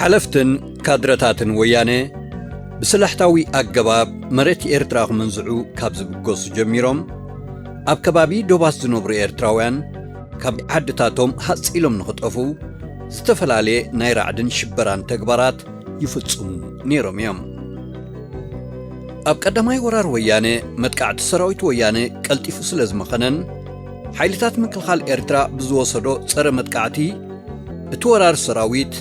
ሓለፍትን ካድረታትን ወያነ ብስላሕታዊ ኣገባብ መሬት ኤርትራ ክምንዝዑ ካብ ዝብገሱ ጀሚሮም፣ ኣብ ከባቢ ዶባት ዝነብሩ ኤርትራውያን ካብ ዓድታቶም ሃጽ ኢሎም ንኽጠፉ ዝተፈላለየ ናይ ራዕድን ሽበራን ተግባራት ይፍጽሙ ነይሮም እዮም። ኣብ ቀዳማይ ወራር ወያነ፣ መጥቃዕቲ ሰራዊት ወያነ ቀልጢፉ ስለ ዝመኸነን፣ ሓይልታት ምክልኻል ኤርትራ ብዝወሰዶ ጸረ መጥቃዕቲ፣ እቲ ወራር ሰራዊት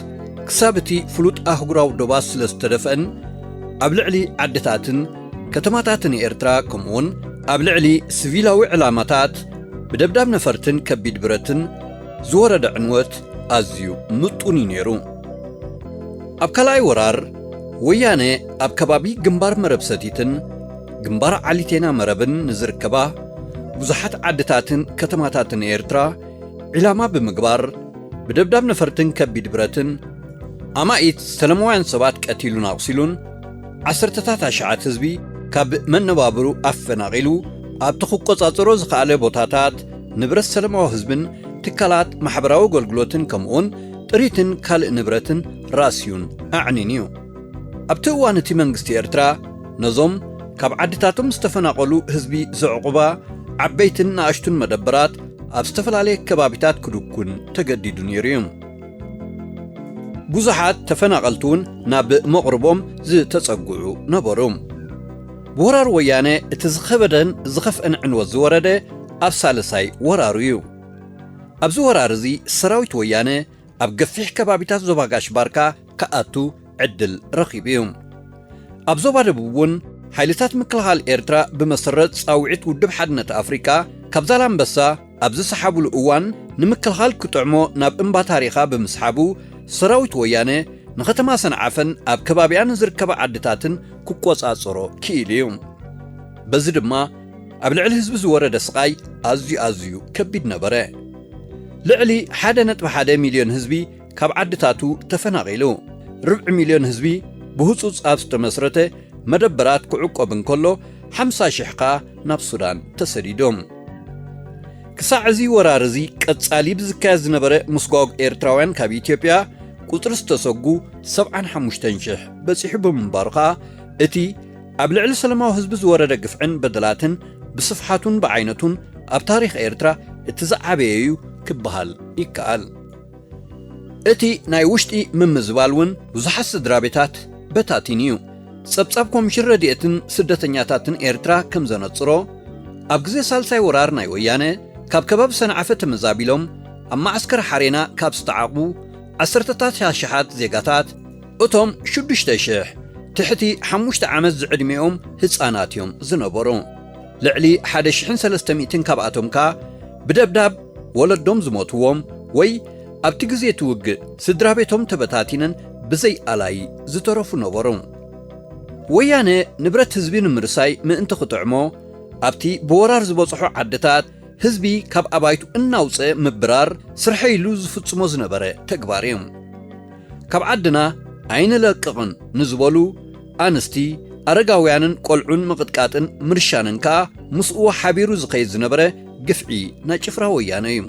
ክሳብ እቲ ፍሉጥ ኣህጉራዊ ዶባት ስለ ዝተደፍአን፣ ኣብ ልዕሊ ዓድታትን ከተማታትን ኤርትራ፣ ከምኡውን ኣብ ልዕሊ ሲቪላዊ ዕላማታት ብደብዳብ ነፈርትን ከቢድ ብረትን ዝወረደ ዕንወት ኣዝዩ ምጡን እዩ ነይሩ። ኣብ ካልኣይ ወራር፣ ወያነ ኣብ ከባቢ ግንባር መረብ ሰቲትን ግንባር ዓሊቴና መረብን ንዝርከባ ብዙሓት ዓድታትን ከተማታትን ኤርትራ ዒላማ ብምግባር፣ ብደብዳብ ነፈርትን ከቢድ ብረትን ኣማኢት ሰለማውያን ሰባት ቀቲሉን ኣቑሲሉን፣ ዓሰርተታት ኣሽሓት ህዝቢ ካብ መነባብሩ ኣፈናቒሉ፣ ኣብቲ ክቆጻጸሮ ዝኸኣለ ቦታታት ንብረት ሰለማዊ ህዝብን ትካላት ማሕበራዊ ኣገልግሎትን ከምኡውን ጥሪትን ካልእ ንብረትን ራስዩን ኣዕኒን እዩ። ኣብቲ እዋን እቲ መንግስቲ ኤርትራ ነዞም ካብ ዓድታቶም ዝተፈናቐሉ ህዝቢ ዘዕቑባ ዓበይትን ንኣሽቱን መደበራት ኣብ ዝተፈላለየ ከባቢታት ክድኩን ተገዲዱ ነይሩ እዩ። ብዙሓት ተፈናቐልቲ እውን ናብ መቕርቦም ዝተጸግዑ ነበሩ። ብወራር ወያነ እቲ ዝኸበደን ዝኸፍአን ዕንወት ዝወረደ ኣብ ሳልሳይ ወራሩ እዩ። ኣብዚ ወራር እዚ ሰራዊት ወያነ ኣብ ገፊሕ ከባቢታት ዞባ ጋሽ ባርካ ክኣቱ ዕድል ረኺቡ እዩ። ኣብ ዞባ ደቡብ እውን ሓይልታት ምክልኻል ኤርትራ ብመሰረት ጻውዒት ውድብ ሓድነት ኣፍሪቃ ካብ ዛላምበሳ ኣብ ዝሰሓቡሉ እዋን ንምክልኻል ክጥዕሞ ናብ እምባ ታሪኻ ብምስሓቡ ሰራዊት ወያነ ንኸተማ ሰንዓፈን ኣብ ከባቢኣ ንዝርከባ ዓድታትን ክቆጻጸሮ ክኢሉ እዩ። በዚ ድማ ኣብ ልዕሊ ህዝቢ ዝወረደ ስቓይ ኣዝዩ ኣዝዩ ከቢድ ነበረ። ልዕሊ ሓደ ነጥቢ ሓደ ሚልዮን ህዝቢ ካብ ዓድታቱ ተፈናቒሉ፣ ርብዒ ሚልዮን ህዝቢ ብህጹጽ ኣብ ዝተመስረተ መደበራት ክዕቆብ እንከሎ፣ ሓምሳ ሽሕ ከኣ ናብ ሱዳን ተሰዲዶም። ክሳዕ እዚ ወራር እዚ ቀጻሊ ብዝካየድ ዝነበረ ምስጓግ ኤርትራውያን ካብ ኢትዮጵያ፣ ቁጽሪ ዝተሰጉ ሰብዓን ሓሙሽተን ሽሕ በጺሑ ብምንባሩ ከኣ፣ እቲ ኣብ ልዕሊ ሰለማዊ ህዝቢ ዝወረደ ግፍዕን በደላትን ብስፍሓቱን ብዓይነቱን ኣብ ታሪኽ ኤርትራ እቲ ዝዓበየ እዩ ክበሃል ይከኣል። እቲ ናይ ውሽጢ ምምዝባል እውን ብዙሓት ስድራ ቤታት በታቲኑ እዩ። ጸብጻብ ኮሚሽን ረድኤትን ስደተኛታትን ኤርትራ ከም ዘነጽሮ፣ ኣብ ግዜ ሳልሳይ ወራር ናይ ወያነ ካብ ከባቢ ሰንዓፈ ተመዛቢሎም ኣብ መዓስከር ሓሬና ካብ ዝተዓቑ ዓሰርተታት ኣሽሓት ዜጋታት፣ እቶም ሽዱሽተ ሽሕ ትሕቲ ሓሙሽተ ዓመት ዝዕድሚኦም ህጻናት እዮም ዝነበሩ። ልዕሊ ሓደ ሽሕን ሰለስተ ሚእትን ካብኣቶም ከኣ ብደብዳብ ወለዶም ዝሞትዎም ወይ ኣብቲ ግዜ እቲ ውግእ ስድራ ቤቶም ተበታቲነን ብዘይ ኣላይ ዝተረፉ ነበሩ። ወያነ ንብረት ህዝቢ ንምርሳይ ምእንቲ ክጥዕሞ፣ ኣብቲ ብወራር ዝበጽሖ ዓድታት ህዝቢ ካብ ኣባይቱ እናውጽአ ምብራር ስርሐ ኢሉ ዝፍጽሞ ዝነበረ ተግባር እዩ። ካብ ዓድና ኣይንለቅቕን ንዝበሉ ኣንስቲ፣ ኣረጋውያንን ቆልዑን ምቕጥቃጥን ምርሻንን ከኣ ምስኡ ሓቢሩ ዝኸይድ ዝነበረ ግፍዒ ናይ ጭፍራ ወያነ እዩ።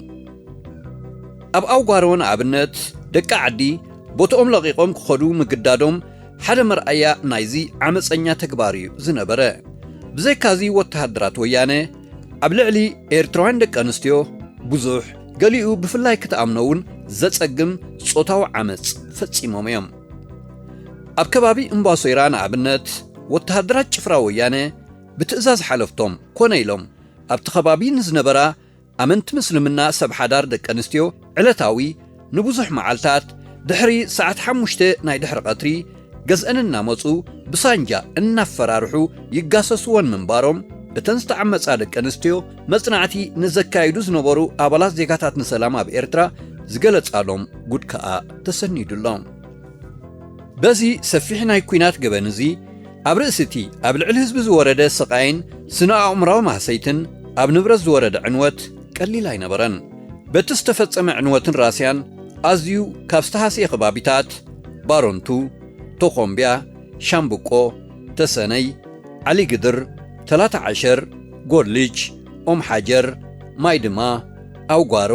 ኣብ ኣውጓሮ ንኣብነት ደቂ ዓዲ ቦትኦም ለቒቖም ክኸዱ ምግዳዶም ሓደ መርኣያ ናይዚ ዓመጸኛ ተግባር እዩ ዝነበረ። ብዘይካዚ ወተሃደራት ወያነ ኣብ ልዕሊ ኤርትራውያን ደቂ ኣንስትዮ ብዙሕ፣ ገሊኡ ብፍላይ ክትኣምኖ እውን ዘጸግም ጾታዊ ዓመጽ ፈጺሞም እዮም። ኣብ ከባቢ እምባሶይራ ንኣብነት ወተሃደራት ጭፍራ ወያነ ብትእዛዝ ሓለፍቶም ኮነ ኢሎም ኣብቲ ከባቢ ንዝነበራ ኣመንቲ ምስልምና ሰብ ሓዳር ደቂ ኣንስትዮ ዕለታዊ ንብዙሕ መዓልታት ድሕሪ ሰዓት ሓሙሽተ ናይ ድሕሪ ቀትሪ ገዝአን እናመጹ ብሳንጃ እናፈራርሑ ይጋሰስወን ምንባሮም እተን ዝተዓመጻ ደቂ ኣንስትዮ መጽናዕቲ ንዘካይዱ ዝነበሩ ኣባላት ዜጋታት ንሰላም ኣብ ኤርትራ ዝገለጻሎም ጉድ ከኣ ተሰኒዱ ኣሎ። በዚ ሰፊሕ ናይ ኲናት ገበን እዚ ኣብ ርእሲ እቲ ኣብ ልዕሊ ህዝቢ ዝወረደ ስቓይን ስነ ኣእምራዊ ማህሰይትን ኣብ ንብረት ዝወረደ ዕንወት ቀሊል ኣይነበረን። በቲ ዝተፈጸመ ዕንወትን ራስያን ኣዝዩ ካብ ዝተሃስየ ከባቢታት ባረንቱ፣ ቶኾምቢያ፣ ሻምብቆ፣ ተሰነይ፣ ዓሊግድር፣ ተላታ ዓሸር፣ ጎልጅ፣ ኦም ሓጀር፣ ማይድማ፣ ኣውጓሮ፣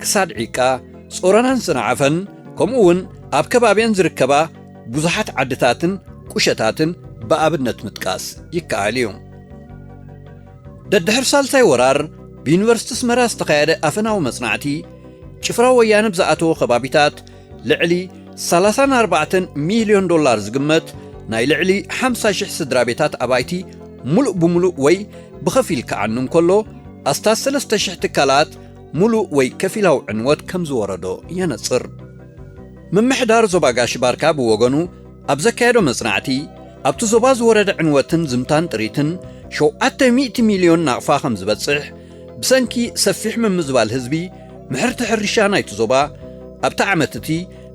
ክሳድ ዒቃ፣ ጾሮናን ሰንዓፈን ከምኡ እውን ኣብ ከባቢኣን ዝርከባ ብዙሓት ዓድታትን ቁሸታትን ብኣብነት ምጥቃስ ይከኣል እዩ። ደድሕሪ ሳልሳይ ወራር ብዩኒቨርሲቲ ኣስመራ ዝተኻየደ ኣፈናዊ መጽናዕቲ፣ ጭፍራ ወያነ ብዝኣተዎ ከባቢታት ልዕሊ ሰላሳን ኣርባዕተን ሚልዮን ዶላር ዝግመት ናይ ልዕሊ ሓምሳ ሽሕ ስድራ ቤታት ኣባይቲ ሙሉእ ብሙሉእ ወይ ብኸፊል ክዓኑ እንከሎ፣ ኣስታት ሰለስተ ሽሕ ትካላት ሙሉእ ወይ ከፊላዊ ዕንወት ከም ዝወረዶ የነጽር። ምምሕዳር ዞባ ጋሽ ባርካ ብወገኑ ኣብ ዘካየዶ መጽናዕቲ፣ ኣብቲ ዞባ ዝወረደ ዕንወትን ዝምታን ጥሪትን ሸውዓተ ሚእቲ ሚልዮን ናቕፋ ከም ዝበጽሕ፣ ብሰንኪ ሰፊሕ ምምዝባል ህዝቢ፣ ምሕርቲ ሕርሻ ናይቲ ዞባ ኣብቲ ዓመት እቲ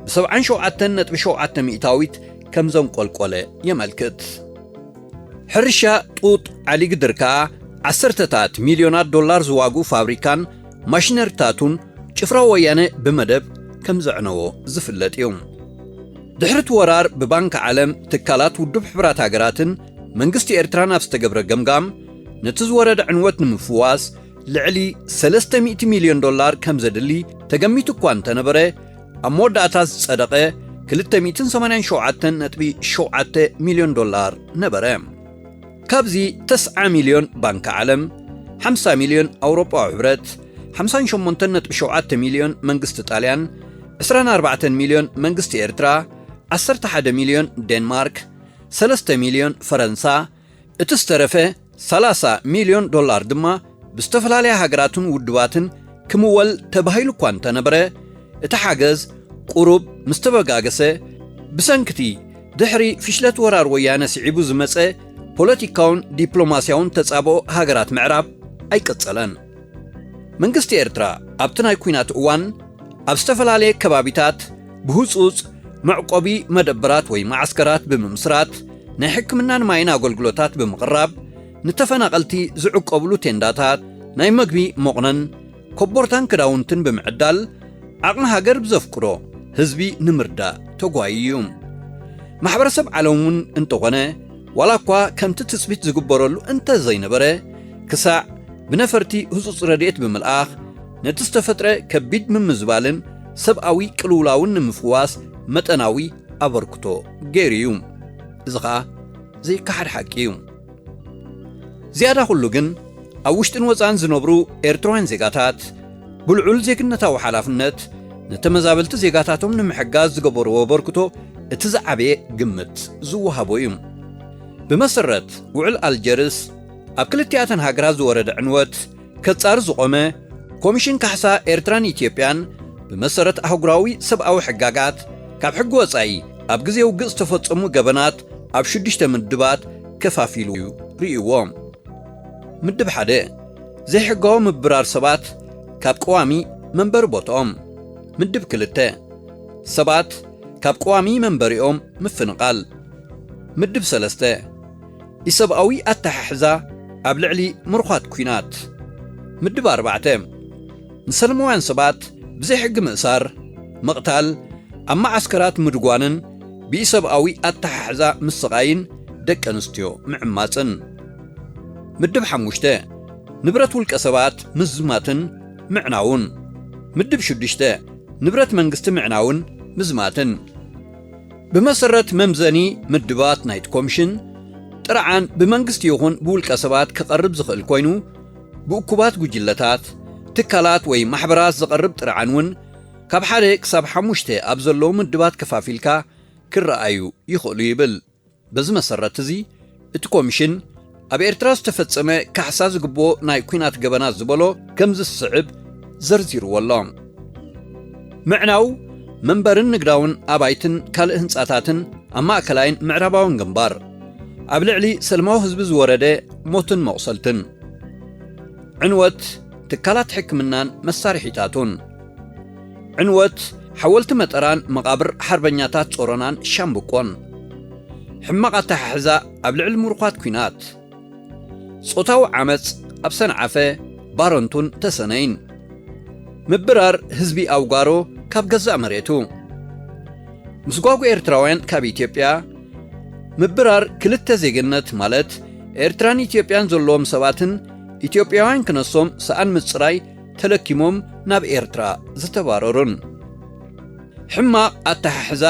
ብሰብዓን ሸውዓተን ነጥቢ ሸውዓተ ሚእታዊት ከም ዘንቆልቆለ የመልክት። ሕርሻ ጡጥ ዓሊ ግድር ከኣ ዓሰርተታት ሚልዮናት ዶላር ዝዋግኡ ፋብሪካን ማሽነሪታቱን ጭፍራ ወያነ ብመደብ ከም ዘዕነዎ ዝፍለጥ እዩ። ድሕሪ እቲ ወራር ብባንክ ዓለም፣ ትካላት ውድብ ሕቡራት ሃገራትን መንግስቲ ኤርትራን ኣብ ዝተገብረ ገምጋም፣ ነቲ ዝወረደ ዕንወት ንምፍዋስ ልዕሊ ሰለስተ ሚእቲ ሚልዮን ዶላር ከም ዘድሊ ተገሚቱ እኳ እንተነበረ፣ ኣብ መወዳእታ ዝጸደቐ ክልተ ሚእትን ሰማንያን ሸውዓተን ነጥቢ ሸውዓተ ሚልዮን ዶላር ነበረ። ካብዚ ተስዓ ሚልዮን ባንክ ዓለም፣ ሓምሳ ሚልዮን ኣውሮጳዊ ሕብረት፣ ሓምሳን ሸሞንተን ነጥቢ ሸውዓተ ሚልዮን መንግስቲ ጣልያን፣ ዕስራን ኣርባዕተን ሚልዮን መንግስቲ ኤርትራ፣ ዓሰርተ ሓደ ሚልዮን ዴንማርክ፣ ሰለስተ ሚልዮን ፈረንሳ፣ እቲ ዝተረፈ ሰላሳ ሚልዮን ዶላር ድማ ብዝተፈላለያ ሃገራትን ውድባትን ክምወል ተባሂሉ እኳ እንተነበረ፣ እቲ ሓገዝ ቁሩብ ምስ ተበጋገሰ፣ ብሰንክቲ ድሕሪ ፍሽለት ወራር ወያነ ስዒቡ ዝመጸ ፖለቲካውን ዲፕሎማስያውን ተጻብኦ ሃገራት ምዕራብ ኣይቀጸለን። መንግስቲ ኤርትራ ኣብቲ ናይ ኲናት እዋን ኣብ ዝተፈላለየ ከባቢታት ብህጹጽ መዕቆቢ መደበራት ወይ መዓስከራት ብምምስራት፣ ናይ ሕክምናን ማይን ኣገልግሎታት ብምቕራብ፣ ንተፈናቐልቲ ዝዕቆብሉ ቴንዳታት፣ ናይ መግቢ መቑነን፣ ኮቦርታን ክዳውንትን ብምዕዳል፣ ዓቕሚ ሃገር ብዘፍቅዶ ህዝቢ ንምርዳእ ተጓዩ እዩ። ማሕበረሰብ ዓለም እውን እንተኾነ፣ ዋላ እኳ ከምቲ ትጽቢት ዝግበረሉ እንተ ዘይነበረ፣ ክሳዕ ብነፈርቲ ህጹጽ ረድኤት ብምልኣኽ፣ ነቲ ዝተፈጥረ ከቢድ ምምዝባልን ሰብኣዊ ቅልውላውን ንምፍዋስ መጠናዊ ኣበርክቶ ገይሩ እዩ። እዚ ኸኣ ዘይከሓድ ሓቂ እዩ። ዝያዳ ኩሉ ግን፣ ኣብ ውሽጥን ወጻእን ዝነብሩ ኤርትራውያን ዜጋታት፣ ብልዑል ዜግነታዊ ሓላፍነት፣ ንተመዛበልቲ ዜጋታቶም ንምሕጋዝ ዝገበርዎ ኣበርክቶ እቲ ዝዓበየ ግምት ዝወሃቦ እዩ። ብመሰረት ውዕል ኣልጀርስ፣ ኣብ ክልቲኣተን ሃገራት ዝወረደ ዕንወት ከጻሪ ዝቖመ ኮሚሽን ካሕሳ ኤርትራን ኢትዮጵያን፣ ብመሰረት ኣህጉራዊ ሰብኣዊ ሕጋጋት፣ ካብ ሕጊ ወጻኢ ኣብ ግዜ ውግእ ዝተፈጸሙ ገበናት ኣብ ሽዱሽተ ምድባት ከፋፊሉ እዩ ርእይዎ። ምድብ ሓደ፣ ዘይሕጋዊ ምብራር ሰባት ካብ ቀዋሚ መንበሪ ቦትኦም። ምድብ ክልተ፣ ሰባት ካብ ቀዋሚ መንበሪኦም ምፍንቓል። ምድብ ሰለስተ፣ ኢሰብኣዊ ኣተሓሕዛ ኣብ ልዕሊ ምሩኻት ኲናት። ምድብ ኣርባዕተ፣ ንሰለማውያን ሰባት ብዘይ ሕጊ ምእሳር፣ ምቕታል፣ ኣብ መዓስከራት ምድጓንን ብኢሰብኣዊ ኣተሓሕዛ ምስቓይን ደቂ ኣንስትዮ ምዕማጽን። ምድብ ሓሙሽተ፣ ንብረት ውልቀ ሰባት ምዝማትን ምዕናውን። ምድብ ሽዱሽተ፣ ንብረት መንግስቲ ምዕናውን ምዝማትን። ብመሰረት መምዘኒ ምድባት ናይቲ ኮሚሽን፣ ጥርዓን ብመንግስቲ ይኹን ብውልቀ ሰባት ክቐርብ ዝኽእል ኮይኑ፣ ብእኩባት ጉጅለታት፣ ትካላት ወይ ማሕበራት ዝቐርብ ጥርዓን እውን ካብ ሓደ ክሳብ ሓሙሽተ ኣብ ዘለዉ ምድባት ከፋፊልካ ክረኣዩ ይኽእሉ ይብል። በዚ መሰረት እዚ፣ እቲ ኮሚሽን ኣብ ኤርትራ ዝተፈጸመ ካሕሳ ዝግብኦ ናይ ኲናት ገበናት ዝበሎ ከምዚ ዝስዕብ ዘርዚርዎ ኣሎ። ምዕናው መንበርን ንግዳውን ኣባይትን ካልእ ህንጻታትን ኣብ ማእከላይን ምዕራባውን ግንባር፣ ኣብ ልዕሊ ሰለማዊ ህዝቢ ዝወረደ ሞትን መቑሰልትን። ዕንወት ትካላት ሕክምናን መሳርሒታቱን። ዕንወት ሓወልቲ መጠራን መቓብር ሓርበኛታት ጾሮናን ሻምብቆን። ሕማቕ ኣተሓሕዛ ኣብ ልዕሊ ምሩኻት ኲናት። ጾታዊ ዓመጽ ኣብ ሰንዓፈ፣ ባረንቱን ተሰነይን። ምብራር ህዝቢ ኣውጋሮ ካብ ገዛእ መሬቱ። ምስጓጉ ኤርትራውያን ካብ ኢትዮጵያ። ምብራር ክልተ ዜግነት ማለት ኤርትራን ኢትዮጵያን ዘለዎም ሰባትን ኢትዮጵያውያን ክነሶም ሰኣን ምጽራይ ተለኪሞም ናብ ኤርትራ ዝተባረሩን። ሕማቕ ኣተሓሕዛ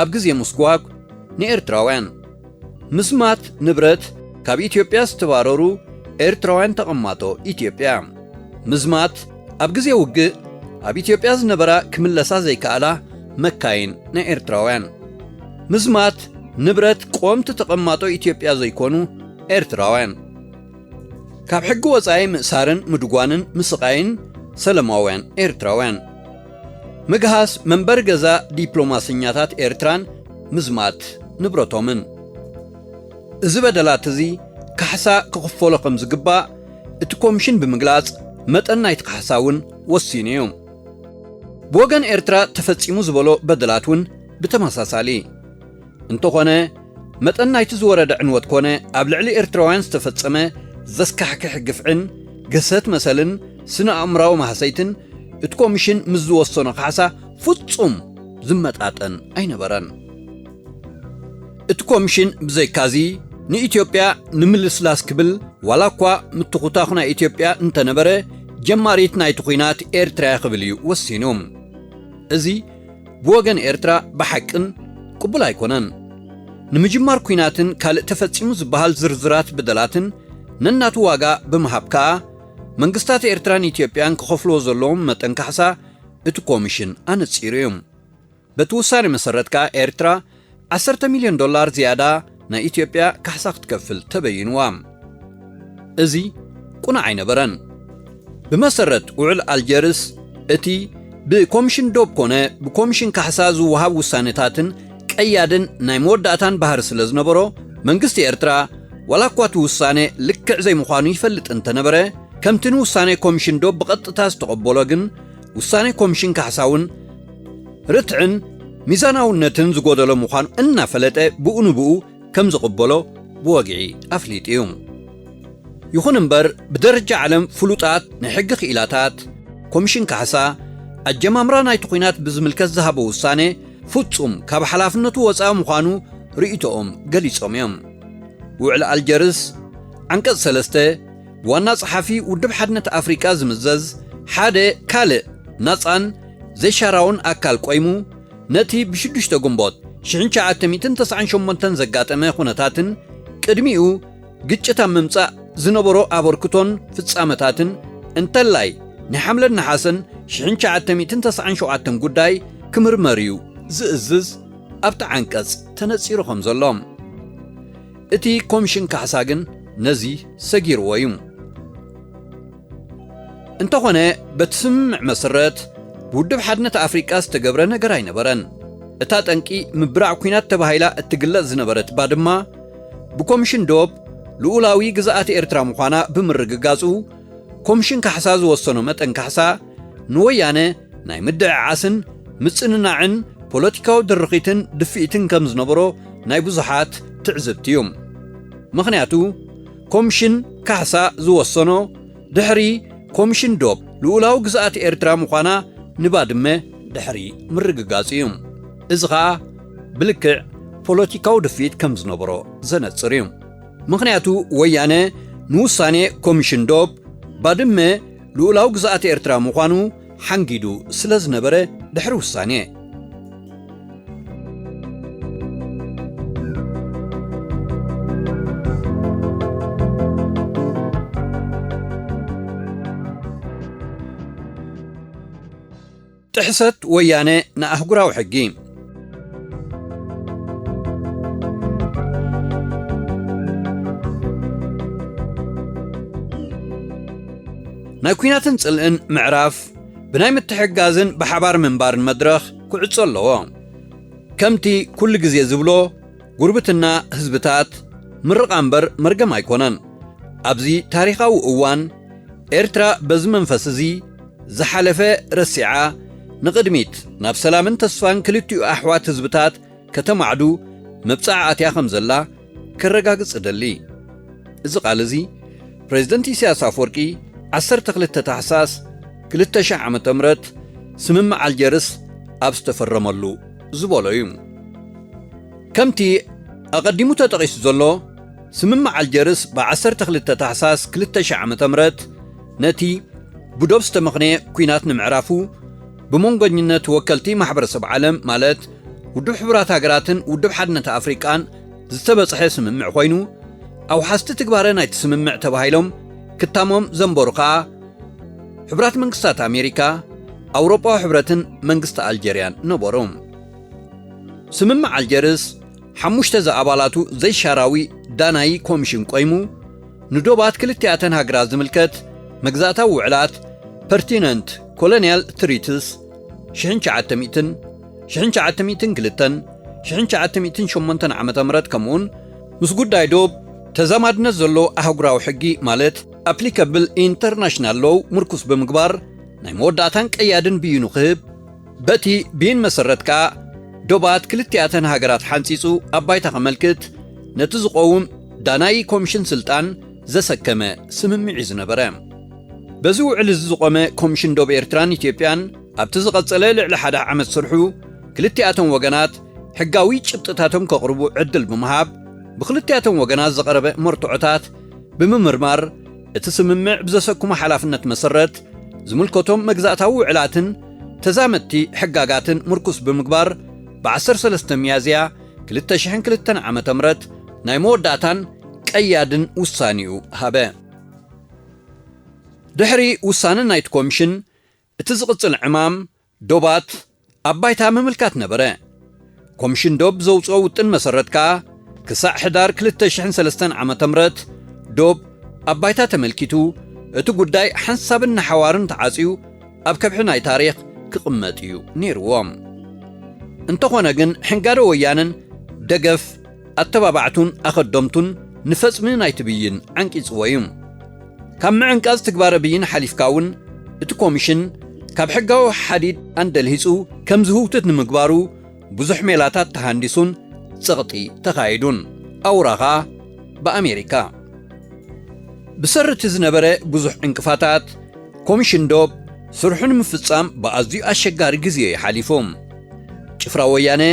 ኣብ ግዜ ምስጓግ ንኤርትራውያን። ምዝማት ንብረት ካብ ኢትዮጵያ ዝተባረሩ ኤርትራውያን ተቐማጦ ኢትዮጵያ። ምዝማት ኣብ ግዜ ውግእ ኣብ ኢትዮጵያ ዝነበራ ክምለሳ ዘይከኣላ መካይን ናይ ኤርትራውያን። ምዝማት ንብረት ቀወምቲ ተቐማጦ ኢትዮጵያ ዘይኮኑ ኤርትራውያን። ካብ ሕጊ ወጻኢ ምእሳርን ምድጓንን ምስቓይን ሰለማውያን ኤርትራውያን። ምግሃስ መንበሪ ገዛ ዲፕሎማሰኛታት ኤርትራን ምዝማት ንብረቶምን። እዚ በደላት እዚ ካሕሳ ክኽፈሎ ከም ዝግባእ እቲ ኮምሽን ብምግላጽ፣ መጠን ናይቲ ካሕሳ እውን ወሲኑ እዩ። ብወገን ኤርትራ ተፈጺሙ ዝበሎ በደላት እውን ብተመሳሳሊ። እንተኾነ፣ መጠን ናይቲ ዝወረደ ዕንወት ኮነ ኣብ ልዕሊ ኤርትራውያን ዝተፈጸመ ዘስካሕክሕ ግፍዕን ግህሰት መሰልን ስነ ኣእምራዊ ማህሰይትን እቲ ኮምሽን ምስ ዝወሰኖ ካሕሳ ፍጹም ዝመጣጠን ኣይነበረን። እቲ ኮምሽን ብዘይካዚ ንኢትዮጵያ ንምልስላስ ክብል ዋላ እኳ ምትኹታኹ ናይ ኢትዮጵያ እንተነበረ ጀማሪት ናይቲ ኲናት ኤርትራ እያ ክብል እዩ ወሲኑ። እዚ ብወገን ኤርትራ ብሓቅን ቅቡል ኣይኮነን። ንምጅማር ኲናትን ካልእ ተፈጺሙ ዝበሃል ዝርዝራት በደላትን ነናቱ ዋጋ ብምሃብ ከኣ መንግስታት ኤርትራን ኢትዮጵያን ክኸፍልዎ ዘለዎም መጠን ካሕሳ እቲ ኮምሽን ኣነጺሩ እዩ። በቲ ውሳኔ መሰረት ከኣ ኤርትራ ዓሰርተ ሚልዮን ዶላር ዝያዳ ናይ ኢትዮጵያ ካሕሳ ክትከፍል ተበይንዋ። እዚ ቁኑዕ ኣይነበረን። ብመሰረት ውዕል ኣልጀርስ፣ እቲ ብኮምሽን ዶብ ኮነ ብኮምሽን ካሕሳ ዝወሃብ ውሳኔታትን ቀያድን ናይ መወዳእታን ባህሪ ስለ ዝነበሮ፣ መንግስቲ ኤርትራ ዋላ እኳ እቲ ውሳኔ ልክዕ ዘይምዃኑ ይፈልጥ እንተነበረ፣ ከምቲ ንውሳኔ ኮምሽን ዶብ ብቐጥታ ዝተቐበሎ ግን፣ ውሳኔ ኮምሽን ካሕሳ እውን ርትዕን ሚዛናውነትን ዝጎደሎ ምዃኑ እናፈለጠ ብኡ ንብኡ ከም ዝቕበሎ ብወግዒ ኣፍሊጡ እዩ። ይኹን እምበር፣ ብደረጃ ዓለም ፍሉጣት ናይ ሕጊ ክኢላታት፣ ኮምሽን ካሕሳ ኣጀማምራ ናይቲ ኲናት ብዝምልከት ዝሃቦ ውሳኔ ፍጹም ካብ ሓላፍነቱ ወጻኢ ምዃኑ ርእይቶኦም ገሊጾም እዮም። ውዕል ኣልጀርስ ዓንቀጽ ሰለስተ፣ ብዋና ጸሓፊ ውድብ ሓድነት ኣፍሪቃ ዝምዘዝ ሓደ ካልእ ናጻን ዘይሻራውን ኣካል ቆይሙ፣ ነቲ ብሽዱሽተ ግንቦት ሽሕን ትሽዓተ ሚእትን ተስዓን ሸሞንተን ዘጋጠመ ኩነታትን ቅድሚኡ ግጭት ኣብ ምምጻእ ዝነበሮ ኣበርክቶን ፍጻመታትን፣ እንተላይ ናይ ሓምለን ነሓሰን ሽሕን ትሽዓተ ሚእትን ተስዓን ሸውዓተን ጉዳይ ክምርመር እዩ ዝእዝዝ ኣብቲ ዓንቀጽ ተነጺሩ ከም ዘሎ። እቲ ኮምሽን ካሕሳ ግን ነዚ ሰጊርዎ እዩ። እንተኾነ፣ በቲ ስምምዕ መሰረት፣ ብውድብ ሓድነት ኣፍሪቃ ዝተገብረ ነገር ኣይነበረን። እታ ጠንቂ ምብራዕ ኲናት ተባሂላ እትግለጽ ዝነበረት ባድማ፣ ብኮምሽን ዶብ ልኡላዊ ግዝኣት ኤርትራ ምዃና ብምርግጋጹ፣ ኮምሽን ካሕሳ ዝወሰኖ መጠን ካሕሳ ንወያነ ናይ ምድዕዓስን ምጽንናዕን ፖለቲካዊ ድርኺትን ድፍኢትን ከም ዝነበሮ ናይ ብዙሓት ትዕዝብቲ እዩ። ምኽንያቱ፣ ኮምሽን ካሕሳ ዝወሰኖ ድሕሪ ኮምሽን ዶብ ልኡላዊ ግዝኣት ኤርትራ ምዃና ንባድመ ድሕሪ ምርግጋጹ እዩ። እዚ ኸኣ ብልክዕ ፖለቲካዊ ድፍኢት ከም ዝነበሮ ዘነጽር እዩ። ምኽንያቱ፣ ወያነ ንውሳኔ ኮምሽን ዶብ ባድመ ልኡላዊ ግዝኣት ኤርትራ ምዃኑ ሓንጊዱ ስለ ዝነበረ፣ ድሕሪ ውሳኔ ጥሕሰት ወያነ ንኣህጉራዊ ሕጊ። ናይ ኲናትን ጽልእን ምዕራፍ ብናይ ምትሕግጋዝን ብሓባር ምንባርን መድረኽ ክዕጾ ኣለዎ። ከምቲ ኩሉ ግዜ ዝብሎ፣ ጉርብትና ህዝብታት ምርቓ እምበር መርገም ኣይኮነን። ኣብዚ ታሪኻዊ እዋን፣ ኤርትራ በዚ መንፈስ እዚ ዝሓለፈ ረሲዓ፣ ንቕድሚት ናብ ሰላምን ተስፋን ክልቲኡ ኣሕዋት ህዝብታት ከተማዕዱ መብጽዓ ኣትያ ከም ዘላ ከረጋግጽ እደሊ። እዚ ቃል እዚ ፕሬዝደንት ኢሳያስ ኣፈወርቂ ዓሰርተ ክልተ ታሕሳስ ክልተ ሺሕ ዓመተ ምህረት ስምምዕ ኣልጀርስ ኣብ ዝተፈረመሉ ዝበሎ እዩ። ከምቲ ኣቐዲሙ ተጠቒሱ ዘሎ፣ ስምምዕ ኣልጀርስ ብ ዓሰርተ ክልተ ታሕሳስ ክልተ ሺሕ ዓመተ ምህረት ነቲ ብዶብ ዝተመኽነየ ኲናት ንምዕራፉ ብመንጎኝነት ወከልቲ ማሕበረሰብ ዓለም ማለት ውድብ ሕቡራት ሃገራትን ውድብ ሓድነት ኣፍሪቃን ዝተበጽሐ ስምምዕ ኮይኑ፣ ኣውሓስቲ ትግባረ ናይቲ ስምምዕ ተባሂሎም ክታሞም ዘንበሩ ከኣ ሕቡራት መንግስታት ኣሜሪካ፣ ኣውሮጳዊ ሕብረትን መንግስቲ ኣልጀርያን ነበሩ። ስምምዕ ኣልጀርስ ሓሙሽተ ዝኣባላቱ ዘይሻራዊ ዳናዪ ኮሚሽን ቆይሙ፣ ንዶባት ክልቲኣተን ሃገራት ዝምልከት መግዛእታዊ ውዕላት፣ ፐርቲነንት ኮሎኒያል ትሪትስ፣ ሽሕን ትሽዓተ ሚእትን፣ ሽሕን ትሽዓተ ሚእትን ክልተን፣ ሽሕን ትሽዓተ ሚእትን ሸሞንተን ዓመተ ምህረት ከምኡውን ምስ ጉዳይ ዶብ ተዛማድነት ዘሎ ኣህጉራዊ ሕጊ ማለት ኣፕሊካብል ኢንተርናሽናል ሎው ምርኩስ ብምግባር ናይ መወዳእታን ቀያድን ብይኑ ክህብ፣ በቲ ብይን መሰረት ከኣ ዶባት ክልቲኣተን ሃገራት ሓንጺጹ ኣብ ባይታ ከመልክት ነቲ ዝቐውም ዳናዪ ኮሚሽን ስልጣን ዘሰከመ ስምምዕ እዩ ዝነበረ። በዚ ውዕል እዚ ዝቖመ ኮሚሽን ዶብ ኤርትራን ኢትዮጵያን ኣብቲ ዝቐጸለ ልዕሊ ሓደ ዓመት ስርሑ ክልቲኣቶም ወገናት ሕጋዊ ጭብጥታቶም ከቕርቡ ዕድል ብምሃብ ብክልቲኣቶም ወገናት ዝቐረበ መርትዖታት ብምምርማር እቲ ስምምዕ ብዘሰክሞ ሓላፍነት መሰረት ዝምልከቶም መግዛእታዊ ውዕላትን ተዛመድቲ ሕጋጋትን ምርኩስ ብምግባር ብ ዓሰርተ ሰለስተ ሚያዝያ ክልተ ሽሕን ክልተን ዓመተ ምህረት ናይ መወዳእታን ቀያድን ውሳኔኡ ሃበ። ድሕሪ ውሳነ ናይቲ ኮሚሽን እቲ ዝቕጽል ዕማም ዶባት ኣብ ባይታ ምምልካት ነበረ። ኮሚሽን ዶብ ዘውጽኦ ውጥን መሰረት ከኣ ክሳዕ ሕዳር ክልተ ሽሕን ሰለስተን ዓመተ ምህረት ዶብ ኣብ ባይታ ተመልኪቱ እቲ ጉዳይ ሓንሳብን ንሓዋርን ተዓጽዩ ኣብ ከብሒ ናይ ታሪኽ ክቕመጥ እዩ ነይርዎ። እንተኾነ ግን ሕንጋደ ወያነን ደገፍ ኣተባባዕቱን ኣኸደምቱን ንፈጽሚ ናይቲ ብይን ዓንቂጽዎ እዩ። ካብ ምዕንቃጽ ትግባረ ብይን ሓሊፍካ እውን እቲ ኮሚሽን ካብ ሕጋዊ ሓዲድ ኣንደልሂጹ ከም ዝህውትት ንምግባሩ ብዙሕ ሜላታት ተሃንዲሱን ጸቕጢ ተኻይዱን ኣውራ ኸኣ ብኣሜሪካ። ብሰሪ እቲ ዝነበረ ብዙሕ ዕንቅፋታት ኮሚሽን ዶብ ስርሑ ንምፍጻም ብኣዝዩ ኣሸጋሪ ግዜ እዩ ሓሊፉ። ጭፍራ ወያነ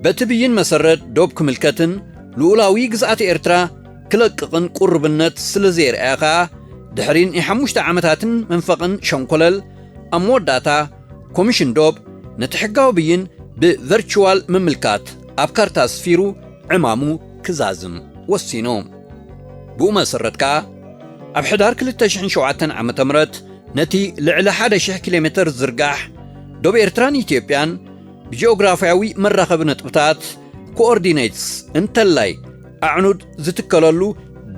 በቲ ብይን መሰረት ዶብ ክምልከትን ልኡላዊ ግዝኣት ኤርትራ ክለቅቕን ቁርብነት ስለ ዘየርኣየ ኸኣ ድሕሪ ናይ ሓሙሽተ ዓመታትን መንፈቕን ሸንኮለል ኣብ መወዳእታ ኮሚሽን ዶብ ነቲ ሕጋዊ ብይን ብቨርቹዋል ምምልካት ኣብ ካርታ ኣስፊሩ ዕማሙ ክዛዝም ወሲኑ። ብኡ መሰረት ከኣ ኣብ ሕዳር ክልተ ሽሕን ሸውዓተን ዓመተ ምህረት ነቲ ልዕሊ ሓደ ሽሕ ኪሎ ሜተር ዝርጋሕ ዶብ ኤርትራን ኢትዮጵያን ብጂኦግራፍያዊ መራኸቢ ነጥብታት ኮኦርዲኔትስ እንተላይ ኣዕኑድ ዝትከለሉ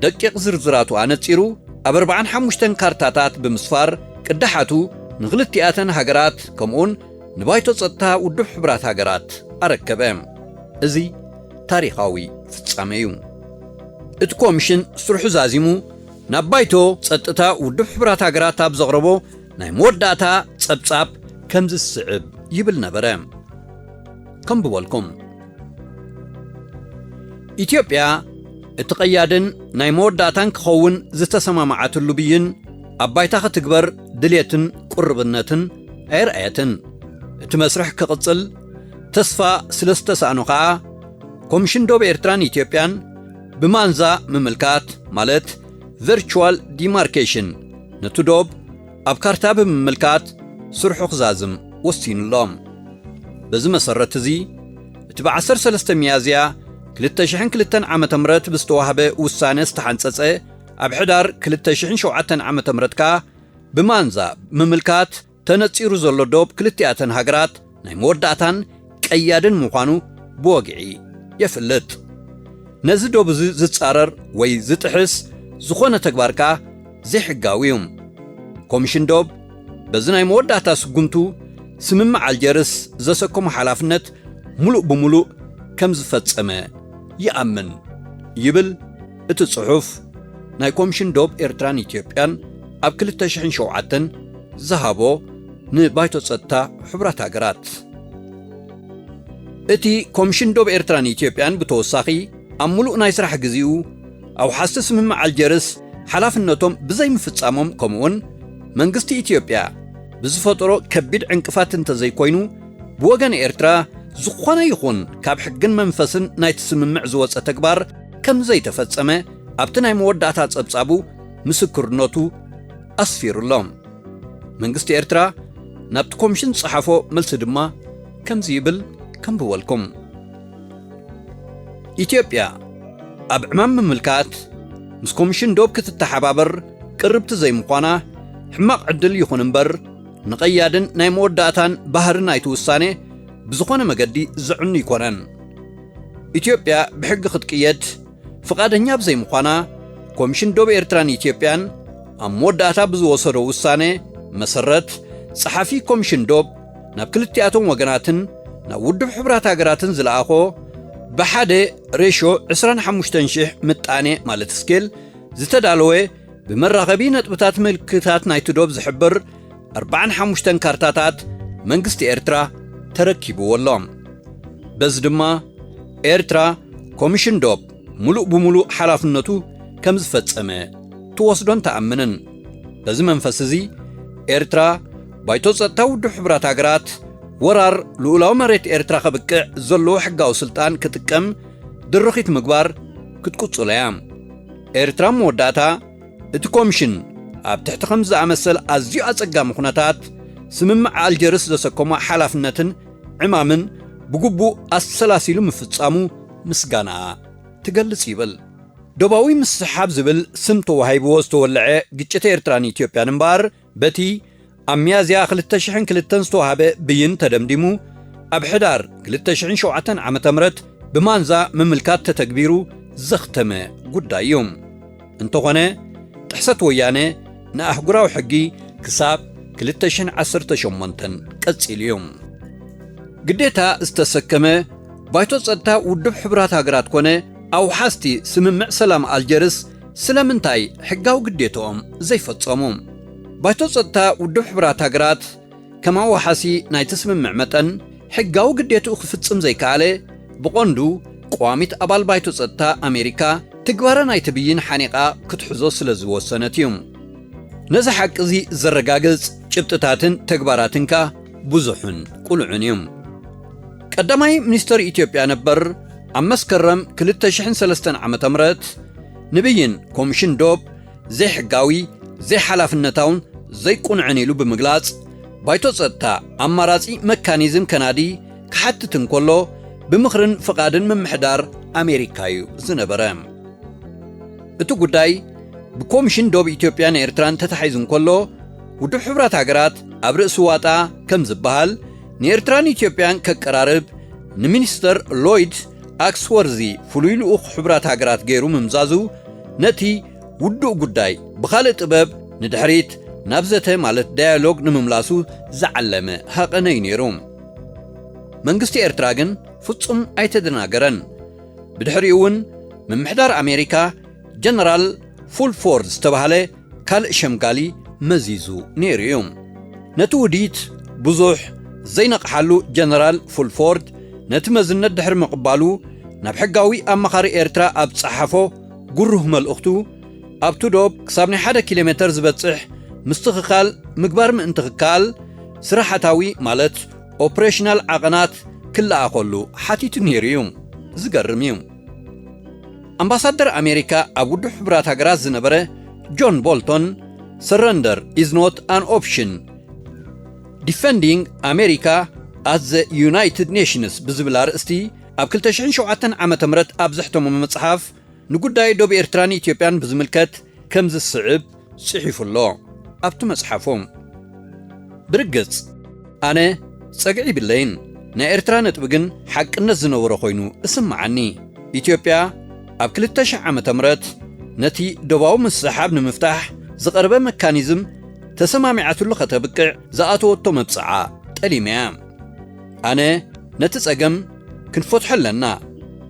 ደቂቕ ዝርዝራቱ ኣነጺሩ ኣብ ኣርባዓን ሓሙሽተን ካርታታት ብምስፋር ቅዳሓቱ ንኽልቲኣተን ሃገራት ከምኡውን ንባይቶ ጸጥታ ውድብ ሕቡራት ሃገራት ኣረከበ። እዚ ታሪኻዊ ፍጻመ እዩ። እቲ ኮሚሽን ስርሑ ዛዚሙ ናብ ባይቶ ጸጥታ ውድብ ሕቡራት ሃገራት ኣብ ዘቕረቦ ናይ መወዳእታ ጸብጻብ ከምዚ ዝስዕብ ይብል ነበረ። ከም ብበልኩም፣ ኢትዮጵያ እቲ ቀያድን ናይ መወዳእታን ክኸውን ዝተሰማማዓትሉ ብይን ኣብ ባይታ ክትግበር ድልየትን ቁርብነትን ኣየርኣየትን። እቲ መስርሕ ክቕጽል ተስፋ ስለ ዝተሳእኖ ኸኣ፣ ኮሚሽን ዶብ ኤርትራን ኢትዮጵያን ብማንዛ ምምልካት፣ ማለት ቨርቹዋል ዲማርኬሽን፣ ነቲ ዶብ ኣብ ካርታ ብምምልካት ስርሑ ክዛዝም ወሲኑሎም። በዚ መሰረት እዚ፣ እቲ ብ ዓሰርተ ሰለስተ ሚያዝያ ክልተ ሽሕን ክልተን ዓመተ ምህረት ብዝተዋህበ ውሳነ ዝተሓንጸጸ፣ ኣብ ሕዳር ክልተ ሽሕን ሸውዓተን ዓመተ ምህረት ከኣ ብማንዛ ምምልካት ተነጺሩ ዘሎ ዶብ ክልቲኣተን ሃገራት ናይ መወዳእታን ቀያድን ምዃኑ ብወግዒ የፍልጥ። ነዚ ዶብ እዚ ዝጻረር ወይ ዝጥሕስ ዝኾነ ተግባር ከኣ ዘይሕጋዊ እዩ። ኮሚሽን ዶብ በዚ ናይ መወዳእታ ስጉምቱ ስምምዕ ኣልጀርስ ዘሰከሞ ሓላፍነት ምሉእ ብምሉእ ከም ዝፈጸመ ይኣምን ይብል እቲ ጽሑፍ ናይ ኮሚሽን ዶብ ኤርትራን ኢትዮጵያን ኣብ ክልተ ሽሕን ሸውዓተን ዝሃቦ ንባይቶ ጸጥታ ሕቡራት ሃገራት። እቲ ኮሚሽን ዶብ ኤርትራን ኢትዮጵያን ብተወሳኺ ኣብ ምሉእ ናይ ስራሕ ግዜኡ ኣውሓስቲ ስምምዕ ኣልጀርስ ሓላፍነቶም ብዘይምፍጻሞም ከምኡውን መንግስቲ ኢትዮጵያ ብዝፈጠሮ ከቢድ ዕንቅፋት እንተዘይኮይኑ ብወገን ኤርትራ ዝኾነ ይኹን ካብ ሕግን መንፈስን ናይቲ ስምምዕ ዝወጸ ተግባር ከም ዘይተፈጸመ ኣብቲ ናይ መወዳእታ ጸብጻቡ ምስክርነቱ ኣስፊሩ ኣሎ። መንግስቲ ኤርትራ ናብቲ ኮምሽን ዝጸሓፎ መልሲ ድማ ከምዚ ይብል፣ ከንብበልኩም። ኢትዮጵያ ኣብ ዕማም ምምልካት ምስ ኮምሽን ዶብ ክትተሓባበር ቅርብቲ ዘይምዃና ሕማቕ ዕድል ይኹን እምበር፣ ንቐያድን ናይ መወዳእታን ባህሪ ናይቲ ውሳኔ ብዝኾነ መገዲ ዘዕኑ ኣይኮነን። ኢትዮጵያ ብሕጊ ክትቅየድ ፍቓደኛ ብዘይምዃና፣ ኮምሽን ዶብ ኤርትራን ኢትዮጵያን ኣብ መወዳእታ ብዝወሰዶ ውሳኔ መሰረት፣ ጸሓፊ ኮምሽን ዶብ ናብ ክልቲኣቶም ወገናትን ናብ ውድብ ሕቡራት ሃገራትን ዝለኣኾ ብሓደ ሬሾ ዕስራን ሓሙሽተን ሽሕ ምጣኔ ማለት ስኬል ዝተዳለወ፣ ብመራኸቢ ነጥብታት ምልክታት ናይቲ ዶብ ዝሕብር ኣርባዓን ሓሙሽተን ካርታታት መንግስቲ ኤርትራ ተረኪብዎ ኣሎ። በዚ ድማ ኤርትራ ኮሚሽን ዶብ ምሉእ ብምሉእ ሓላፍነቱ ከም ዝፈጸመ ትወስዶን ትኣምንን። በዚ መንፈስ እዚ ኤርትራ ባይቶ ጸጥታ ውድብ ሕቡራት ሃገራት ወራር ልኡላዊ መሬት ኤርትራ ከብቅዕ ዘለዎ ሕጋዊ ስልጣን ክጥቀም ድርኺት ምግባር ክትቅጽሎ እያ። ኤርትራ መወዳእታ እቲ ኮምሽን ኣብ ትሕቲ ከምዚ ዝኣመሰል ኣዝዩ ኣጸጋሚ ኩነታት ስምምዕ ኣልጀርስ ዘሰከሞ ሓላፍነትን ዕማምን ብግቡእ ኣሰላሲሉ ምፍጻሙ ምስጋናኣ ትገልጽ ይብል። ዶባዊ ምስሕሓብ ዝብል ስም ተዋሂብዎ ዝተወልዐ ግጭት ኤርትራን ኢትዮጵያን እምበኣር በቲ ኣብ ሚያዝያ ክልተ ሽሕን ክልተን ዝተዋህበ ብይን ተደምዲሙ ኣብ ሕዳር ክልተ ሽሕን ሸውዓተን ዓመተ ምህረት ብማንዛ ምምልካት ተተግቢሩ ዘኽተመ ጉዳይ እዩ። እንተኾነ ጥሕሰት ወያነ ንኣህጉራዊ ሕጊ ክሳብ ክልተ ሽሕን ዓሰርተ ሸሞንተን ቀጺሉ እዩ። ግዴታ ዝተሰከመ ባይቶ ጸጥታ ውድብ ሕቡራት ሃገራት ኮነ ኣውሓስቲ ስምምዕ ሰላም ኣልጀርስ ስለምንታይ ሕጋዊ ግዴትኦም ዘይፈጸሙ? ባይቶ ጸጥታ ውድብ ሕቡራት ሃገራት ከም ኣዋሓሲ ናይቲ ስምምዕ መጠን ሕጋዊ ግዴትኡ ክፍጽም ዘይከኣለ ብቐንዱ ቀዋሚት ኣባል ባይቶ ጸጥታ ኣሜሪካ ትግባረ ናይቲ ብይን ሓኒቓ ክትሕዞ ስለ ዝወሰነት እዩ። ነዚ ሓቂ እዚ ዘረጋግጽ ጭብጥታትን ተግባራትን ከኣ ብዙሕን ቅሉዕን እዩ። ቀዳማይ ሚኒስተር ኢትዮጵያ ነበር ኣብ መስከረም ክልተ ሽሕን ሰለስተን ዓመተ ምህረት ንብይን ኮምሽን ዶብ ዘይሕጋዊ፣ ዘይሓላፍነታውን ዘይቁኑዕን ኢሉ ብምግላጽ፣ ባይቶ ጸጥታ ኣማራጺ መካኒዝም ከናዲ ክሓትት እንከሎ፣ ብምኽርን ፍቓድን ምምሕዳር ኣሜሪካ እዩ ዝነበረ። እቲ ጉዳይ ብኮምሽን ዶብ ኢትዮጵያን ኤርትራን ተታሒዙ እንከሎ፣ ውድብ ሕቡራት ሃገራት ኣብ ርእሲ ዋጣ ከም ዝበሃል ንኤርትራን ኢትዮጵያን ከቀራርብ ንሚኒስተር ሎይድ ኣክስወርዚ ፍሉይ ልኡኽ ሕቡራት ሃገራት ገይሩ ምምዛዙ፣ ነቲ ውዱእ ጉዳይ ብኻልእ ጥበብ ንድሕሪት ናብ ዘተ ማለት ዳያሎግ ንምምላሱ ዝዓለመ ሃቐነ እዩ ነይሩ። መንግስቲ ኤርትራ ግን ፍጹም ኣይተደናገረን። ብድሕሪኡ እውን ምምሕዳር ኣሜሪካ ጀነራል ፉልፎርድ ዝተባህለ ካልእ ሸምጋሊ መዚዙ ነይሩ እዩ። ነቲ ውዲት ብዙሕ ዘይነቕሓሉ ጀነራል ፉልፎርድ ነቲ መዝነት ድሕሪ ምቕባሉ ናብ ሕጋዊ ኣማኻሪ ኤርትራ ኣብ ጸሓፎ ግሩህ መልእኽቱ ኣብቲ ዶብ ክሳብ ናይ ሓደ ኪሎ ሜተር ዝበጽሕ ምስትኽኻል ምግባር ምእንቲ ክከኣል ስራሓታዊ ማለት ኦፕሬሽናል ዓቐናት ክለኣኸሉ ሓቲቱ ነይሩ እዩ። ዝገርም እዩ። ኣምባሳደር ኣሜሪካ ኣብ ውድብ ሕቡራት ሃገራት ዝነበረ ጆን ቦልቶን surrender is not an option defending America at the United Nations ብዝብል ኣርእስቲ ኣብ ክልተ ሽሕን ሸውዓተን ዓመተ ምህረት ኣብ ዘሕተሞ መጽሓፍ ንጉዳይ ዶብ ኤርትራን ኢትዮጵያን ብዝምልከት ከም ዝስዕብ ጽሒፉ ኣሎ። ኣብቲ መጽሓፉ ብርግጽ ኣነ ጸግዒ ይብለይን፣ ናይ ኤርትራ ነጥቢ ግን ሓቅነት ዝነበሮ ኮይኑ እስምዓኒ። ኢትዮጵያ ኣብ ክልተ ሽሕ ዓመተ ምህረት ነቲ ዶባዊ ምስሕሓብ ንምፍታሕ ዝቐረበ መካኒዝም ተሰማሚዓትሉ ከተብቅዕ ዝኣተወቶ መብጽዓ ጠሊመያ። ኣነ ነቲ ጸገም ክንፈትሖ ኣለና፣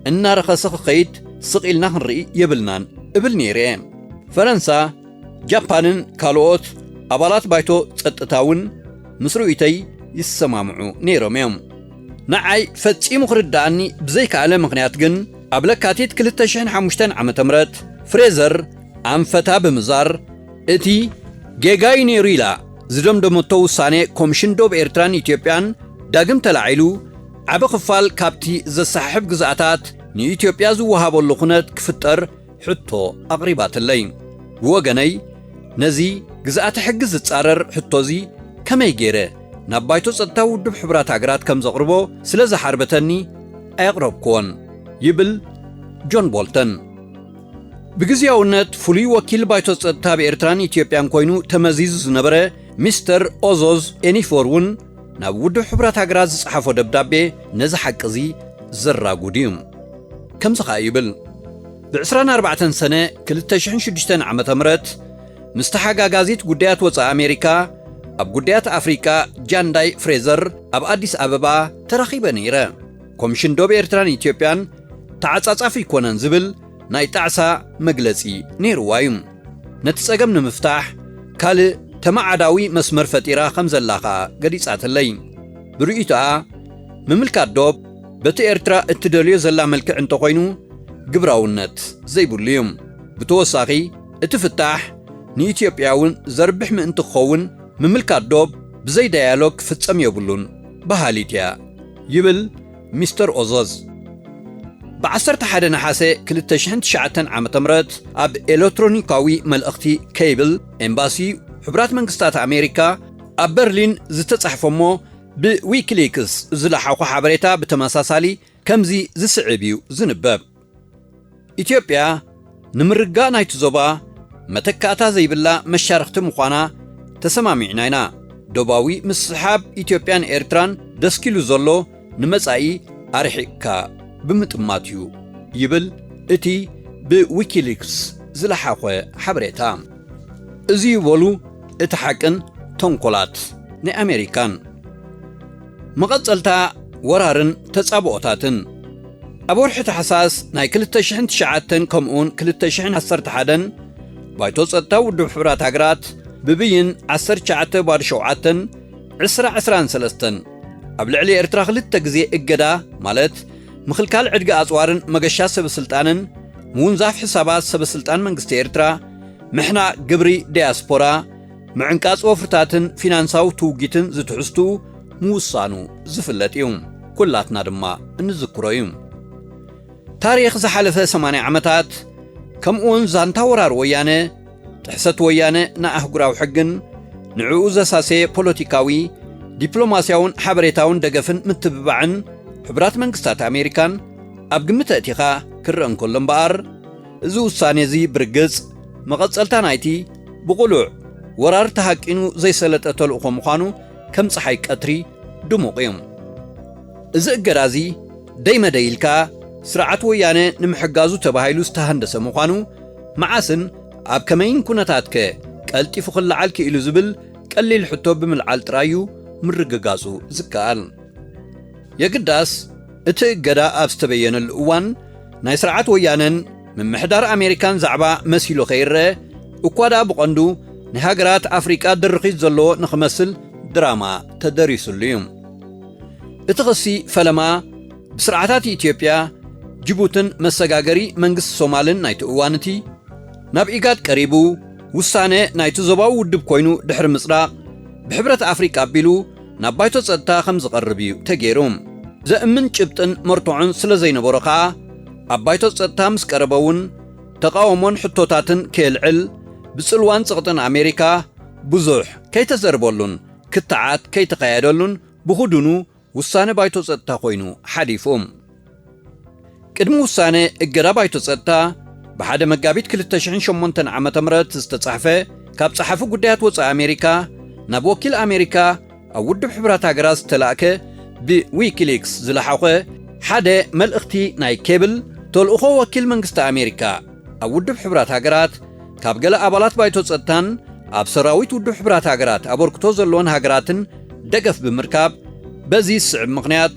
እናረኸሰ ክኸይድ ስቕ ኢልና ክንርኢ የብልናን እብል ነይረ። ፈረንሳ፣ ጃፓንን ካልኦት ኣባላት ባይቶ ጸጥታ እውን ምስ ርእይቶይ ይሰማምዑ ነይሮም እዮም። ንዓይ ፈጺሙ ክርድኣኒ ብዘይከኣለ ምኽንያት ግን ኣብ ለካቲት ክልተ ሽሕን ሓሙሽተን ዓመተ ምህረት ፍሬዘር ኣንፈታ ብምዛር እቲ ጌጋ እዩ ነይሩ ኢላ ዝደምደመቶ ውሳኔ ኮምሽን ዶብ ኤርትራን ኢትዮጵያን ዳግም ተላዒሉ ዓቢ ክፋል ካብቲ ዘሰሓሕብ ግዝኣታት ንኢትዮጵያ ዝወሃበሉ ኩነት ክፍጠር ሕቶ ኣቕሪባትለይ። ብወገነይ ነዚ ግዝኣተ ሕጊ ዝጻረር ሕቶዚ ከመይ ገይረ ናብ ባይቶ ጸጥታ ውድብ ሕቡራት ሃገራት ከም ዘቕርቦ ስለ ዝሓርበተኒ ኣየቕረብክዎን፣ ይብል ጆን ቦልተን። ብግዝያውነት ፍሉይ ወኪል ባይቶ ጸጥታ ኣብ ኤርትራን ኢትዮጵያን ኮይኑ ተመዚዙ ዝነበረ ሚስተር ኦዞዝ ኤኒፎር እውን ናብ ውድብ ሕቡራት ሃገራት ዝጸሓፎ ደብዳቤ ነዚ ሓቂ እዚ ዘራጉድ እዩ። ከምዚ ኸኣ ይብል፣ ብ ዕስራን ኣርባዕተን ሰነ ክልተ ሽሕን ሽዱሽተን ዓመተ ምህረት ምስ ተሓጋጋዚት ጉዳያት ወጻኢ ኣሜሪካ ኣብ ጉዳያት ኣፍሪቃ ጃንዳይ ፍሬዘር ኣብ ኣዲስ ኣበባ ተራኺበ ነይረ። ኮሚሽን ዶብ ኤርትራን ኢትዮጵያን ተዓጻጻፊ ኣይኮነን ዝብል ናይ ጣዕሳ መግለጺ ነይርዋ እዩ። ነቲ ጸገም ንምፍታሕ ካልእ ተመዓዳዊ መስመር ፈጢራ ከም ዘላ ኸኣ ገሊጻትለይ። ብርእይቶኣ፣ ምምልካት ዶብ በቲ ኤርትራ እትደልዮ ዘላ መልክዕ እንተኾይኑ ግብራውነት ዘይብሉ እዩ። ብተወሳኺ፣ እቲ ፍታሕ ንኢትዮጵያ እውን ዘርብሕ ምእንቲ ክኸውን ምምልካት ዶብ ብዘይ ዳያሎግ ክፍጸም የብሉን በሃሊት እያ፣ ይብል ሚስተር ኦዞዝ። ብ ዓሰርተ ሓደ ነሓሰ ክልተ ሽሕን ትሽዓተን ዓመተ ምህረት ኣብ ኤሌክትሮኒካዊ መልእኽቲ ኬብል ኤምባሲ ሕቡራት መንግስታት ኣሜሪካ ኣብ በርሊን ዝተጻሕፈ እሞ ብዊኪሊክስ ዝለሓኾ ሓበሬታ ብተመሳሳሊ ከምዚ ዝስዕብ እዩ ዝንበብ። ኢትዮጵያ ንምርጋእ ናይቲ ዞባ መተካእታ ዘይብላ መሻርኽቲ ምዃና ተሰማሚዕና ኢና። ዶባዊ ምስሕሓብ ኢትዮጵያን ኤርትራን ደስኪሉ ዘሎ ንመጻኢ ኣርሒቕካ ብምጥማት እዩ፣ ይብል እቲ ብዊኪሊክስ ዝለሓኾ ሓበሬታ። እዚ እዩ በሉ እቲ ሓቅን ተንኮላት ናይ ኣሜሪካን። መቐጸልታ ወራርን ተጻብኦታትን። ኣብ ወርሒ ታሕሳስ ናይ ክልተ ሽሕን ትሽዓተን ከምኡውን ክልተ ሽሕን ዓሰርተ ሓደን ባይቶ ጸጥታ ውድብ ሕቡራት ሃገራት ብብይን ዓሰርተ ትሽዓተ ባዶ ሸውዓተን ዕስራ ዕስራን ሰለስተን ኣብ ልዕሊ ኤርትራ ክልተ ግዜ እገዳ፣ ማለት ምኽልካል ዕድጊ ኣጽዋርን መገሻ ሰበ ስልጣንን፣ ምውንዛፍ ሕሳባት ሰበ ስልጣን መንግስቲ ኤርትራ፣ ምሕናቕ ግብሪ ዲያስፖራ፣ ምዕንቃጽ ወፍርታትን ፊናንሳዊ ትውጊትን ዝትሕዝትኡ ምውሳኑ ዝፍለጥ እዩ። ኩላትና ድማ እንዝክሮ እዩ። ታሪኽ ዝሓለፈ ሰማንያ ዓመታት፣ ከምኡውን ዛንታ ወራር ወያነ፣ ጥሕሰት ወያነ ንኣህጉራዊ ሕግን ንዕኡ ዘሳሰየ ፖለቲካዊ፣ ዲፕሎማስያውን ሓበሬታውን ደገፍን ምትብባዕን ሕቡራት መንግስታት ኣሜሪካን ኣብ ግምት ኣእቲኻ ክረአ እንከሎ እምበኣር፣ እዚ ውሳኔ እዚ ብርግጽ መቐጸልታ ናይቲ ብቕሉዕ ወራር ተሃቂኑ ዘይሰለጠ ተልእኾ ምዃኑ ከም ጸሓይ ቀትሪ ድሙቕ እዩ። እዚ እገዳ እዚ ደይ መደይ ኢልካ ስርዓት ወያነ ንምሕጋዙ ተባሂሉ ዝተሃንደሰ ምዃኑ፣ መዓስን ኣብ ከመይን ኩነታትከ ቀልጢፉ ክለዓል ክኢሉ ዝብል ቀሊል ሕቶ ብምልዓል ጥራይ እዩ ምርግጋጹ ዝከኣል። የግዳስ፣ እቲ እገዳ ኣብ ዝተበየነሉ እዋን፣ ናይ ስርዓት ወያነን ምምሕዳር ኣሜሪካን ዛዕባ መሲሉ ከይረአ፣ እኳ ደኣ ብቐንዱ ናይ ሃገራት ኣፍሪቃ ድርኺት ዘለዎ ንኽመስል ድራማ ተደሪሱሉ እዩ። እቲ ክሲ ፈለማ ብስርዓታት ኢትዮጵያ፣ ጅቡትን መሰጋገሪ መንግስቲ ሶማልን ናይቲ እዋን እቲ ናብ ኢጋድ ቀሪቡ፣ ውሳነ ናይቲ ዞባዊ ውድብ ኮይኑ ድሕሪ ምጽዳቕ፣ ብሕብረት ኣፍሪቃ ኣቢሉ ናብ ባይቶ ጸጥታ ከም ዝቐርብ እዩ ተገይሩ። ዘእምን ጭብጥን መርትዖን ስለ ዘይነበሮ ከኣ፣ ኣብ ባይቶ ጸጥታ ምስ ቀረበ እውን፣ ተቓውሞን ሕቶታትን ከየልዕል፣ ብጽልዋን ጸቕጥን ኣሜሪካ ብዙሕ ከይተዘርበሉን ክትዓት ከይተኻየደሉን ብኹድኑ ውሳነ ባይቶ ጸጥታ ኮይኑ ሓሊፉ። ቅድሚ ውሳነ እገዳ ባይቶ ጸጥታ፣ ብሓደ መጋቢት ክልተ ሽሕን ሸሞንተን ዓመተ ምህረት ዝተጻሕፈ፣ ካብ ጸሓፊ ጉዳያት ወጻኢ ኣሜሪካ ናብ ወኪል ኣሜሪካ ኣብ ውድብ ሕቡራት ሃገራት ዝተላእከ፣ ብዊኪሊክስ ዝለሓኾ ሓደ መልእኽቲ ናይ ኬብል፣ ተልእኾ ወኪል መንግስቲ ኣሜሪካ ኣብ ውድብ ሕቡራት ሃገራት ካብ ገለ ኣባላት ባይቶ ጸጥታን ኣብ ሰራዊት ውድብ ሕቡራት ሃገራት ኣበርክቶ ዘለወን ሃገራትን ደገፍ ብምርካብ፣ በዚ ዝስዕብ ምኽንያት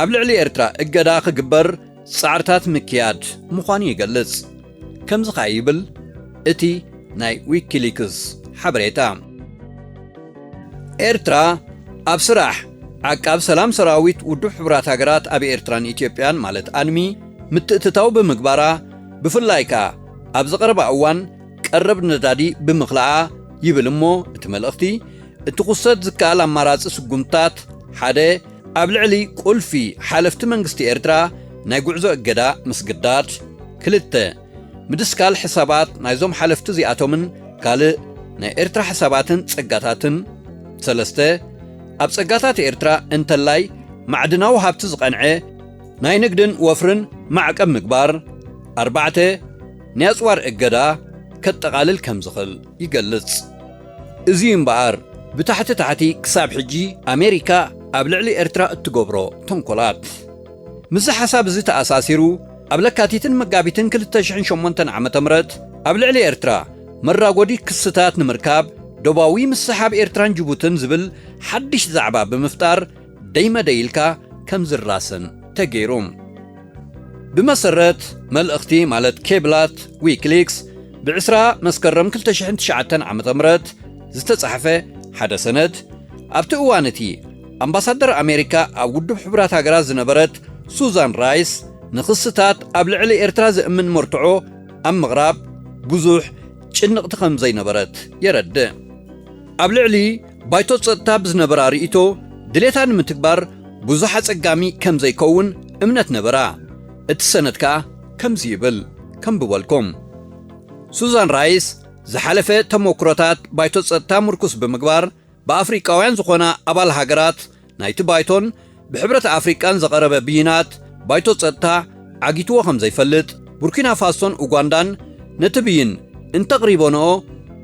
ኣብ ልዕሊ ኤርትራ እገዳ ክግበር ጻዕርታት ምክያድ ምዃኑ ይገልጽ። ከምዚ ኸኣ ይብል እቲ ናይ ዊኪሊክስ ሓበሬታ። ኤርትራ ኣብ ስራሕ ዓቃብ ሰላም ሰራዊት ውድብ ሕቡራት ሃገራት ኣብ ኤርትራን ኢትዮጵያን፣ ማለት ኣንሚ፣ ምትእትታው ብምግባራ፣ ብፍላይ ከኣ ኣብዚ ቀረባ እዋን ቀረብ ነዳዲ ብምኽልኣ ይብል እሞ እቲ መልእኽቲ፣ እቲ ክውሰድ ዝከኣል ኣማራጺ ስጉምትታት፣ ሓደ፣ ኣብ ልዕሊ ቁልፊ ሓለፍቲ መንግስቲ ኤርትራ ናይ ጉዕዞ እገዳ ምስግዳድ፣ ክልተ፣ ምድስካል ሕሳባት ናይዞም ሓለፍቲ እዚኣቶምን ካልእ ናይ ኤርትራ ሕሳባትን ጸጋታትን፣ ሰለስተ፣ ኣብ ጸጋታት ኤርትራ እንተላይ ማዕድናዊ ሃብቲ ዝቐንዐ ናይ ንግድን ወፍርን ማዕቀብ ምግባር፣ ኣርባዕተ ናይ ኣጽዋር እገዳ ከጠቓልል ከም ዝኽእል ይገልጽ። እዚ እምበኣር ብታሕቲ ታሕቲ ክሳብ ሕጂ ኣሜሪካ ኣብ ልዕሊ ኤርትራ እትገብሮ ተንኮላት። ምስዚ ሓሳብ እዚ ተኣሳሲሩ ኣብ ለካቲትን መጋቢትን ክልተ ሽሕን ሸሞንተን ዓመተ ምህረት ኣብ ልዕሊ ኤርትራ መራጎዲ ክስታት ንምርካብ ዶባዊ ምስሓብ ኤርትራን ጅቡትን ዝብል ሓድሽ ዛዕባ ብምፍጣር ደይመደይ ኢልካ ከም ዝራሰን ተገይሩ። ብመሰረት መልእኽቲ ማለት ኬብላት ዊኪሊክስ ብዕስራ መስከረም ክልተ ሽሕን ትሽዓተን ዓመተ ምህረት ዝተጻሕፈ ሓደ ሰነድ ኣብቲ እዋን እቲ ኣምባሳደር ኣሜሪካ ኣብ ውድብ ሕቡራት ሃገራት ዝነበረት ሱዛን ራይስ ንኽስታት ኣብ ልዕሊ ኤርትራ ዘእምን መርትዖ ኣብ ምቕራብ ብዙሕ ጭንቕቲ ከም ዘይነበረት የረድእ። ኣብ ልዕሊ ባይቶ ጸጥታ ብዝነበራ ርእይቶ ድሌታ ንምትግባር ብዙሕ ኣጸጋሚ ከም ዘይከውን እምነት ነበራ። እቲ ሰነድ ከኣ ከምዚ ይብል፣ ከንብበልኩም። ሱዛን ራይስ ዝሓለፈ ተመክሮታት ባይቶ ጸጥታ ምርኩስ ብምግባር ብኣፍሪቃውያን ዝኾና ኣባል ሃገራት ናይቲ ባይቶን ብሕብረት ኣፍሪቃን ዝቐረበ ብይናት ባይቶ ጸጥታ ዓጊትዎ ከም ዘይፈልጥ፣ ቡርኪና ፋሶን ኡጋንዳን ነቲ ብይን እንተቕሪቦንኦ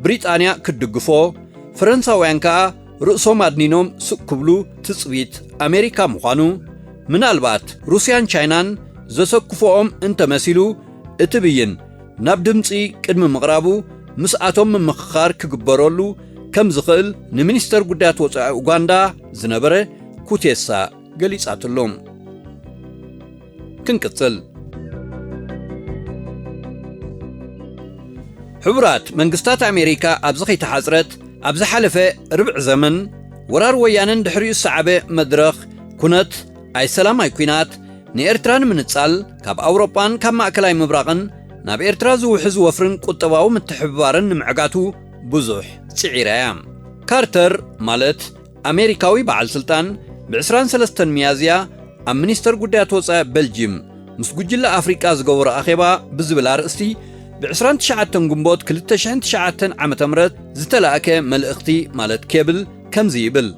ብሪጣንያ ክትድግፎ፣ ፈረንሳውያን ከኣ ርእሶም ኣድኒኖም ስቕ ክብሉ ትጽቢት ኣሜሪካ ምዃኑ፣ ምናልባት ሩስያን ቻይናን ዘሰክፍኦም እንተመሲሉ እቲ ብይን ናብ ድምጺ ቅድሚ ምቕራቡ ምስኣቶም ምምኽኻር ክግበረሉ ከም ዝኽእል ንሚኒስተር ጉዳያት ወጻኢ ኡጋንዳ ዝነበረ ኩቴሳ ገሊጻትሎም። ክንቅጽል። ሕቡራት መንግስታት ኣሜሪካ ኣብዚ ከይተሓጽረት ኣብ ዝሓለፈ ርብዒ ዘመን ወራር ወያነን ድሕሪኡ ዝሰዓበ መድረኽ ኩነት ኣይ ሰላም ኣይ ኲናት ንኤርትራ ንምንጻል ካብ ኣውሮጳን ካብ ማእከላይ ምብራቕን ናብ ኤርትራ ዝውሕዝ ወፍርን ቁጠባዊ ምትሕብባርን ንምዕጋቱ ብዙሕ ጽዒራ እያ። ካርተር ማለት ኣሜሪካዊ በዓል ስልጣን ብ ዕስራን ሰለስተን ሚያዝያ ኣብ ሚኒስተር ጉዳያት ወጻኢ ቤልጂም ምስ ጉጅለ ኣፍሪቃ ዝገበሮ ኣኼባ ብዝብል ኣርእስቲ ብ ዕስራን ትሽዓተን ግንቦት ክልተ ሽሕን ትሽዓተን ዓመተ ምህረት ዝተላእከ መልእኽቲ ማለት ኬብል ከምዚ ይብል።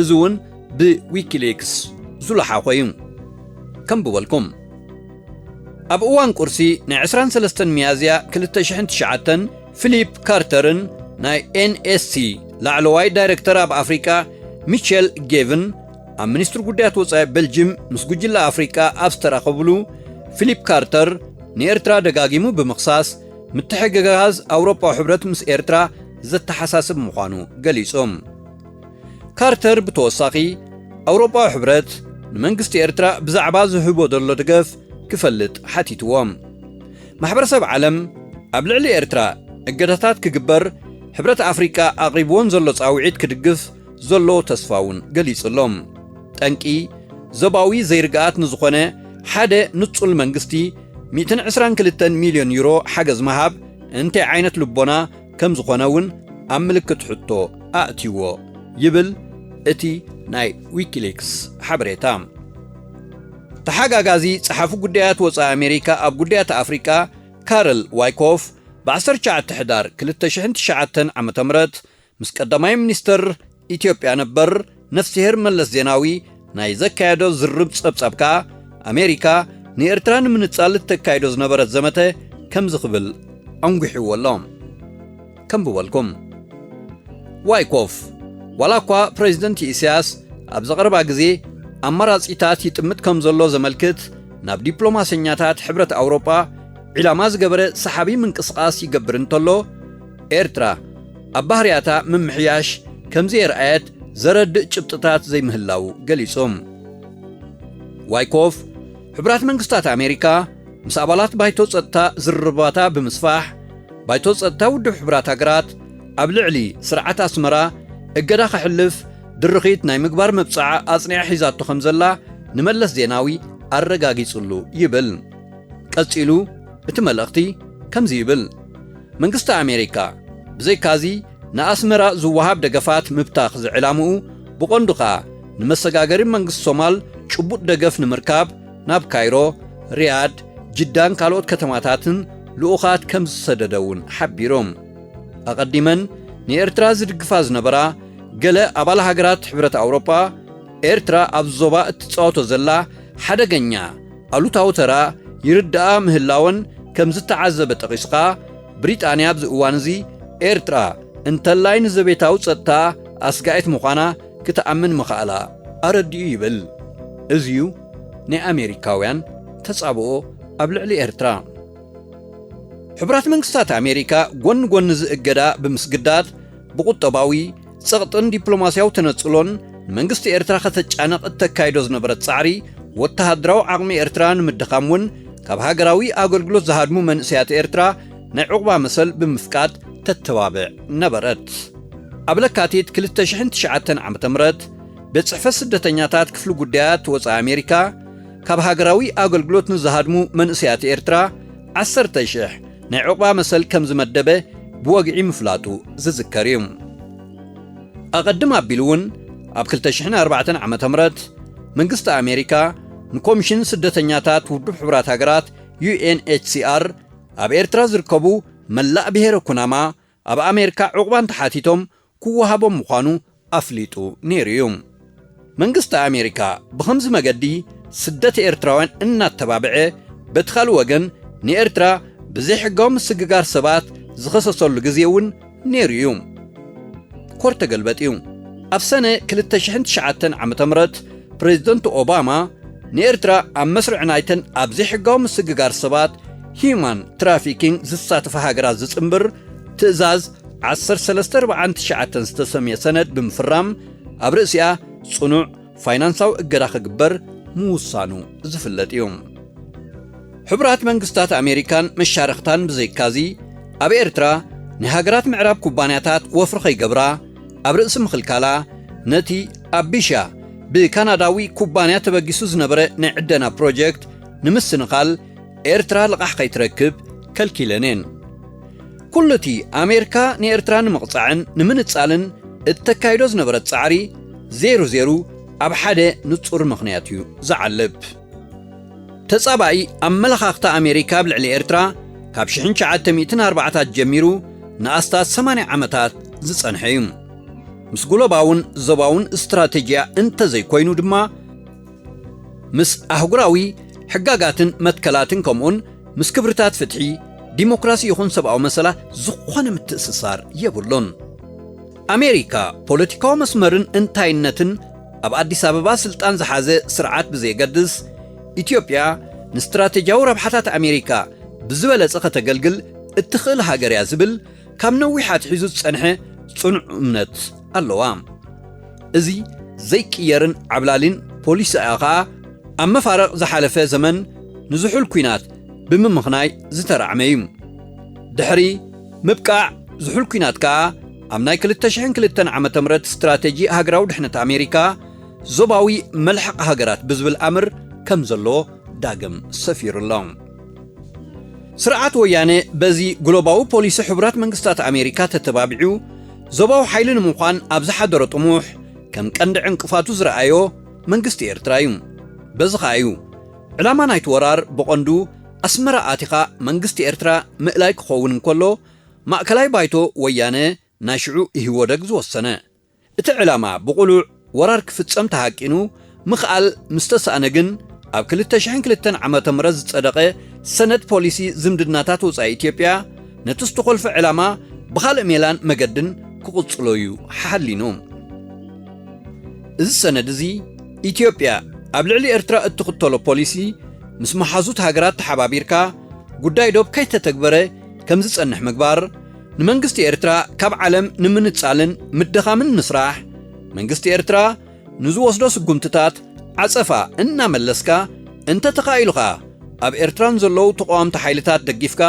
እዚ እውን ብዊኪሊክስ ዝለሓኾ እዩ። ከንብበልኩም። ኣብ እዋን ቁርሲ ናይ ዕስራን ሰለስተን ሚያዝያ ክልተ ሽሕን ትሽዓተን ፊሊፕ ካርተርን ናይ ኤን ኤስ ሲ ላዕለዋይ ዳይረክተር ኣብ ኣፍሪቃ ሚቸል ጌቭን ኣብ ሚኒስትሪ ጉዳያት ወጻኢ ቤልጅም ምስ ጉጅለ ኣፍሪቃ ኣብ ዝተራኸብሉ ፊሊፕ ካርተር ንኤርትራ ደጋጊሙ ብምኽሳስ ምትሕግጋዝ ኣውሮጳዊ ሕብረት ምስ ኤርትራ ዘተሓሳስብ ምዃኑ ገሊጹ። ካርተር ብተወሳኺ ኣውሮጳዊ ሕብረት ንመንግስቲ ኤርትራ ብዛዕባ ዝህቦ ዘሎ ደገፍ ክፈልጥ ሓቲትዎ። ማሕበረሰብ ዓለም ኣብ ልዕሊ ኤርትራ እገዳታት ክግበር ሕብረት ኣፍሪቃ ኣቕሪብዎን ዘሎ ጻውዒት ክድግፍ ዘለዎ ተስፋ እውን ገሊጹ ኣሎ። ጠንቂ ዞባዊ ዘይርግኣት ንዝኾነ ሓደ ንጹል መንግስቲ ሚእትን ዕስራን ክልተን ሚልዮን ዩሮ ሓገዝ ምሃብ እንታይ ዓይነት ልቦና ከም ዝኾነ እውን ኣብ ምልክት ሕቶ ኣእትይዎ ይብል እቲ ናይ ዊኪሊክስ ሓበሬታ። ተሓጋጋዚ ጸሓፊ ጉዳያት ወጻኢ ኣሜሪካ ኣብ ጉዳያት ኣፍሪቃ ካርል ዋይኮፍ ብ ዓሰርተ ትሽዓተ ሕዳር ክልተ ሽሕን ትሽዓተን ዓመተ ምህረት ምስ ቀዳማይ ሚኒስተር ኢትዮጵያ ነበር ነፍስሄር መለስ ዜናዊ ናይ ዘካየዶ ዝርብ ጸብጻብ ከኣ ኣሜሪካ ንኤርትራ ንምንጻል እተካይዶ ዝነበረት ዘመተ ከምዚ ክብል ኣንጒሕዎ ኣሎ። ከንብበልኩም። ዋይኮፍ፣ ዋላ እኳ ፕሬዚደንት ኢሳያስ ኣብዚ ቀረባ ግዜ ኣማራጺታት ይጥምት ከም ዘሎ ዘመልክት ናብ ዲፕሎማሰኛታት ሕብረት ኣውሮጳ ዒላማ ዝገበረ ሰሓቢ ምንቅስቓስ ይገብር እንተሎ፣ ኤርትራ ኣብ ባህርያታ ምምሕያሽ ከም ዘየርኣየት ዘረድእ ጭብጥታት ዘይምህላው ገሊጹ። ዋይኮፍ፣ ሕቡራት መንግስታት ኣሜሪካ ምስ ኣባላት ባይቶ ጸጥታ ዝርርባታ ብምስፋሕ፣ ባይቶ ጸጥታ ውድብ ሕቡራት ሃገራት ኣብ ልዕሊ ስርዓት ኣስመራ እገዳ ከሕልፍ ድርኺት ናይ ምግባር መብጽዓ ኣጽኒዓ ሒዛቶ ከም ዘላ ንመለስ ዜናዊ ኣረጋጊጹሉ ይብል። ቀጺሉ እቲ መልእኽቲ ከምዚ ይብል። መንግስቲ ኣሜሪካ ብዘይካዚ ንኣስመራ ዝወሃብ ደገፋት ምብታኽ ዝዕላምኡ ብቐንዱ ኸኣ ንመሰጋገሪ መንግስቲ ሶማል ጭቡጥ ደገፍ ንምርካብ ናብ ካይሮ፣ ሪያድ፣ ጅዳን ካልኦት ከተማታትን ልኡኻት ከም ዝሰደደ እውን ሓቢሩ። ኣቐዲመን ንኤርትራ ዝድግፋ ዝነበራ ገለ ኣባል ሃገራት ሕብረት ኣውሮጳ፣ ኤርትራ ኣብ ዞባ እትጻወቶ ዘላ ሓደገኛ ኣሉታዊ ተራ ይርድኣ ምህላወን ከም ዝተዓዘበ ጠቒስኻ፣ ብሪጣንያ ኣብዚ እዋን እዚ ኤርትራ እንተላይ ንዘቤታዊ ጸጥታ ኣስጋኢት ምዃና ክትኣምን ምኽኣላ ኣረዲኡ ይብል። እዚዩ ናይ ኣሜሪካውያን ተጻብኦ ኣብ ልዕሊ ኤርትራ። ሕቡራት መንግስታት ኣሜሪካ ጎኒ ጎኒ እዚ እገዳ ብምስግዳድ ብቁጠባዊ ጸቕጥን ዲፕሎማስያዊ ተነጽሎን ንመንግስቲ ኤርትራ ከተጫንቕ እተካይዶ ዝነበረት ጻዕሪ፣ ወተሃደራዊ ዓቕሚ ኤርትራ ንምድኻም እውን ካብ ሃገራዊ ኣገልግሎት ዝሃድሙ መንእሰያት ኤርትራ ናይ ዕቑባ መሰል ብምፍቃድ ተተባብዕ ነበረት። ኣብ ለካቲት ክልተ ሽሕን ትሽዓተን ዓመተ ምህረት፣ ቤት ጽሕፈት ስደተኛታት ክፍሊ ጉዳያት ወጻኢ ኣሜሪካ፣ ካብ ሃገራዊ ኣገልግሎት ንዝሃድሙ መንእሰያት ኤርትራ ዓሰርተ ሽሕ ናይ ዕቑባ መሰል ከም ዝመደበ ብወግዒ ምፍላጡ ዝዝከር እዩ። ኣቐድም ኣቢሉ እውን ኣብ ክልተ ሽሕን ኣርባዕተን ዓመተ ምህረት መንግስቲ ኣሜሪካ ንኮሚሽን ስደተኛታት ውድብ ሕቡራት ሃገራት፣ ዩ ኤን ኤች ሲ ኣር፣ ኣብ ኤርትራ ዝርከቡ መላእ ብሄረ ኩናማ ኣብ ኣሜሪካ ዕቑባ እንተሓቲቶም ክወሃቦም ምዃኑ ኣፍሊጡ ነይሩ እዩ። መንግስቲ ኣሜሪካ ብኸምዚ መገዲ ስደት ኤርትራውያን እናተባብዐ፣ በቲ ካልእ ወገን ንኤርትራ ብዘይሕጋዊ ምስግጋር ሰባት ዝኸሰሰሉ ግዜ እውን ነይሩ እዩ። ኮር ተገልበጥ እዩ። ኣብ ሰነ ክልተ ሽሕን ትሽዓተን ዓመተ ምህረት ፕሬዚደንት ኦባማ ንኤርትራ ኣብ መስርዕ ናይተን ኣብ ዘይሕጋዊ ምስግጋር ሰባት፣ ሂዩማን ትራፊኪንግ፣ ዝሳተፋ ሃገራት ዝጽንብር ትእዛዝ ዓሰርተ ሰለስተ ኣርባዓን ትሽዓተን ዝተሰምየ ሰነድ ብምፍራም ኣብ ርእሲኣ ጽኑዕ ፋይናንሳዊ እገዳ ክግበር ምውሳኑ ዝፍለጥ እዩ። ሕቡራት መንግስታት ኣሜሪካን መሻርኽታን ብዘይካዚ ኣብ ኤርትራ ናይ ሃገራት ምዕራብ ኩባንያታት ወፍሪ ከይገብራ ኣብ ርእሲ ምኽልካላ፣ ነቲ ኣብ ቢሻ ብካናዳዊ ኩባንያ ተበጊሱ ዝነበረ ናይ ዕደና ፕሮጀክት ንምስንኻል ኤርትራ ልቓሕ ከይትረክብ ከልኪለን እየን። ኩሉ እቲ ኣሜሪካ ንኤርትራ ንምቕጻዕን ንምንጻልን እተካይዶ ዝነበረት ጻዕሪ ዜሩ ዜሩ ኣብ ሓደ ንጹር ምኽንያት እዩ ዝዓልብ። ተጻባኢ ኣመለኻኽታ ኣሜሪካ ኣብ ልዕሊ ኤርትራ ካብ ሽሕን ትሽዓተ ሚእትን ኣርባዓታት ጀሚሩ ንኣስታት ሰማንያ ዓመታት ዝጸንሐ እዩ። ምስ ግሎባውን ዞባውን ስትራቴጂያ እንተዘይኮይኑ ድማ፣ ምስ ኣህጉራዊ ሕጋጋትን መትከላትን ከምኡን ምስ ክብርታት ፍትሒ፣ ዲሞክራሲ ይኹን ሰብኣዊ መሰላት ዝኾነ ምትእስሳር የብሉን። ኣሜሪካ ፖለቲካዊ መስመርን እንታይነትን ኣብ ኣዲስ ኣበባ ስልጣን ዝሓዘ ስርዓት ብዘየገድስ፣ ኢትዮጵያ ንስትራቴጂያዊ ረብሓታት ኣሜሪካ ብዝበለጸ ከተገልግል እትኽእል ሃገር እያ ዝብል ካብ ነዊሕ ኣትሒዙ ዝጸንሐ ጽኑዕ እምነት ኣለዋ። እዚ ዘይቅየርን ዓብላሊን ፖሊሲኣ ኸኣ ኣብ መፋርቕ ዝሓለፈ ዘመን ንዝሑል ኲናት ብምምኽናይ ዝተራዕመ እዩ። ድሕሪ ምብቃዕ ዝሑል ኲናት ከኣ ኣብ ናይ ክልተ ሽሕን ክልተን ዓመተ ምህረት ስትራተጂ ሃገራዊ ድሕነት ኣሜሪካ ዞባዊ መልሕቕ ሃገራት ብዝብል ኣምር ከም ዘሎ ዳግም ሰፊሩ ኣሎ። ስርዓት ወያነ በዚ ግሎባዊ ፖሊሲ ሕቡራት መንግስታት ኣሜሪካ ተተባቢዑ ዞባዊ ሓይሊ ንምዃን ኣብ ዝሓደሮ ጥሙሕ ከም ቀንዲ ዕንቅፋቱ ዝረኣዮ መንግስቲ ኤርትራ እዩ። በዚ ኸኣ እዩ ዕላማ ናይቲ ወራር ብቐንዱ ኣስመራ ኣቲኻ መንግስቲ ኤርትራ ምእላይ ክኸውን እንከሎ፣ ማእከላይ ባይቶ ወያነ ናይ ሽዑ ኢህወደግ ዝወሰነ። እቲ ዕላማ ብቕሉዕ ወራር ክፍጸም ተሃቂኑ ምኽኣል ምስ ተሳእነ ግን፣ ኣብ ክልተ ሽሕን ክልተን ዓመተ ምህረት ዝጸደቐ ሰነድ ፖሊሲ ዝምድናታት ወጻኢ ኢትዮጵያ፣ ነቲ ዝተኾልፈ ዕላማ ብኻልእ ሜላን መገድን ክቕጽሎ እዩ ሓሊኑ። እዚ ሰነድ እዚ፣ ኢትዮጵያ ኣብ ልዕሊ ኤርትራ እትኽተሎ ፖሊሲ ምስ መሓዙት ሃገራት ተሓባቢርካ ጉዳይ ዶብ ከይተተግበረ ከም ዝጸንሕ ምግባር፣ ንመንግስቲ ኤርትራ ካብ ዓለም ንምንጻልን ምድኻምን ምስራሕ፣ መንግስቲ ኤርትራ ንዝወስዶ ስጉምትታት ዓጸፋ እናመለስካ፣ እንተ ተኻኢሉ ኸኣ ኣብ ኤርትራ ንዘለዉ ተቓወምቲ ሓይልታት ደጊፍካ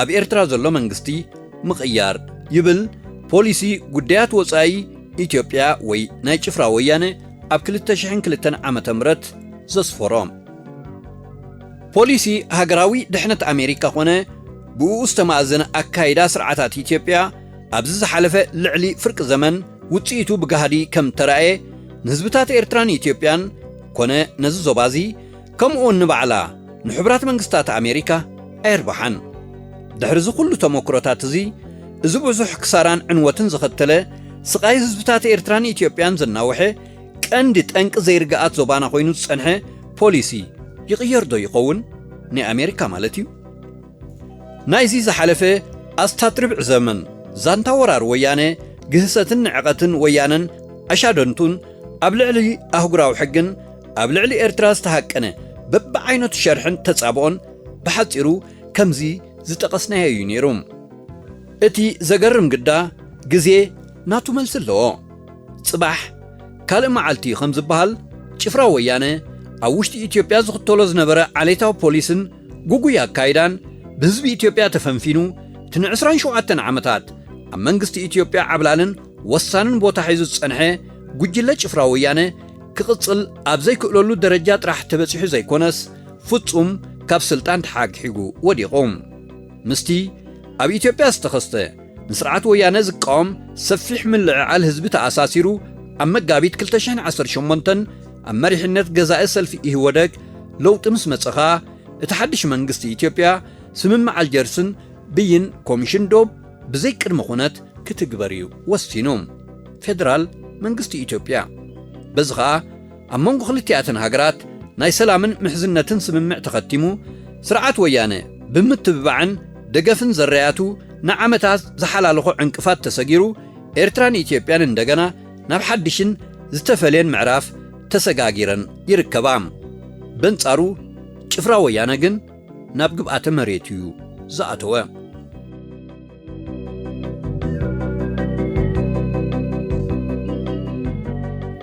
ኣብ ኤርትራ ዘሎ መንግስቲ ምቕያር ይብል ፖሊሲ ጉዳያት ወጻኢ ኢትዮጵያ ወይ ናይ ጭፍራ ወያነ ኣብ ክልተ ሽሕን ክልተን ዓመተ ምህረት ዘስፈሮ። ፖሊሲ ሃገራዊ ድሕነት ኣሜሪካ ኾነ ብኡ ዝተማእዘነ ኣካይዳ ስርዓታት ኢትዮጵያ ኣብዚ ዝሓለፈ ልዕሊ ፍርቂ ዘመን ውጽኢቱ ብጋህዲ ከም ተራእየ፣ ንህዝብታት ኤርትራን ኢትዮጵያን ኮነ ነዚ ዞባዚ፣ ከምኡውን ንባዕላ ንሕቡራት መንግስታት ኣሜሪካ ኣየርባሓን። ድሕሪ እዚ ኩሉ ተመክሮታት እዚ፣ እዚ ብዙሕ ክሳራን ዕንወትን ዘኸተለ ስቓይ ህዝብታት ኤርትራን ኢትዮጵያን ዘናውሐ ቀንዲ ጠንቂ ዘይርግኣት ዞባና ኮይኑ ዝጸንሐ ፖሊሲ ይቕየር ዶ ይኸውን? ናይ ኣሜሪካ ማለት እዩ። ናይዚ ዝሓለፈ ኣስታት ርብዒ ዘመን ዛንታ ወራር ወያነ፣ ግህሰትን ንዕቐትን ወያነን ኣሻደንቱን ኣብ ልዕሊ ኣህጉራዊ ሕግን ኣብ ልዕሊ ኤርትራ ዝተሃቀነ በብዓይነቱ ሸርሕን ተጻብኦን ብሓጺሩ ከምዚ ዝጠቐስናዮ እዩ ነይሩ። እቲ ዘገርም ግዳ ግዜ ናቱ መልሲ ኣለዎ። ጽባሕ ካልእ መዓልቲ ከም ዝበሃል ጭፍራ ወያነ ኣብ ውሽጢ ኢትዮጵያ ዝኽተሎ ዝነበረ ዓሌታዊ ፖሊስን ጉጉይ ኣካይዳን ብህዝቢ ኢትዮጵያ ተፈንፊኑ እቲ ንዕስራን ሸውዓተን ዓመታት ኣብ መንግስቲ ኢትዮጵያ ዓብላልን ወሳንን ቦታ ሒዙ ዝጸንሐ ጉጅለ ጭፍራ ወያነ ክቕጽል ኣብ ዘይክእለሉ ደረጃ ጥራሕ ተበጺሑ ዘይኮነስ ፍጹም ካብ ስልጣን ተሓግሒጉ ወዲቑ። ምስቲ ኣብ ኢትዮጵያ ዝተኸስተ ንስርዓት ወያነ ዝቃወም ሰፊሕ ምልዕዓል ህዝቢ ተኣሳሲሩ ኣብ መጋቢት ክልተ ሽሕን ዓሰርተ ሸሞንተን ኣብ መሪሕነት ገዛኢ ሰልፊ ኢህወደግ ለውጢ ምስ መጸ ኸኣ እቲ ሓድሽ መንግስቲ ኢትዮጵያ ስምምዕ ኣልጀርስን ብይን ኮሚሽን ዶብ ብዘይ ቅድመ ኩነት ክትግበር እዩ ወሲኑ። ፌደራል መንግስቲ ኢትዮጵያ በዚ ኸኣ ኣብ መንጎ ክልቲኣተን ሃገራት ናይ ሰላምን ምሕዝነትን ስምምዕ ተኸቲሙ፣ ስርዓት ወያነ ብምትብባዕን ደገፍን ዘረያቱ ንዓመታት ዝሓላለኾ ዕንቅፋት ተሰጊሩ፣ ኤርትራን ኢትዮጵያን እንደገና ናብ ሓድሽን ዝተፈልየን ምዕራፍ ተሰጋጊረን ይርከባ። በንጻሩ ጭፍራ ወያነ ግን ናብ ግብኣተ መሬት እዩ ዝኣተወ።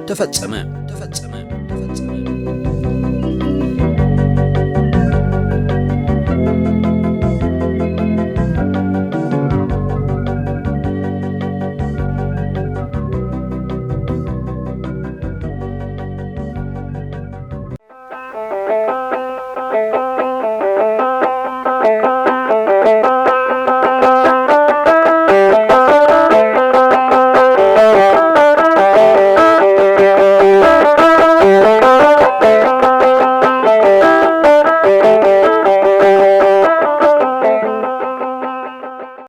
ተፈጸመ። ተፈጸመ።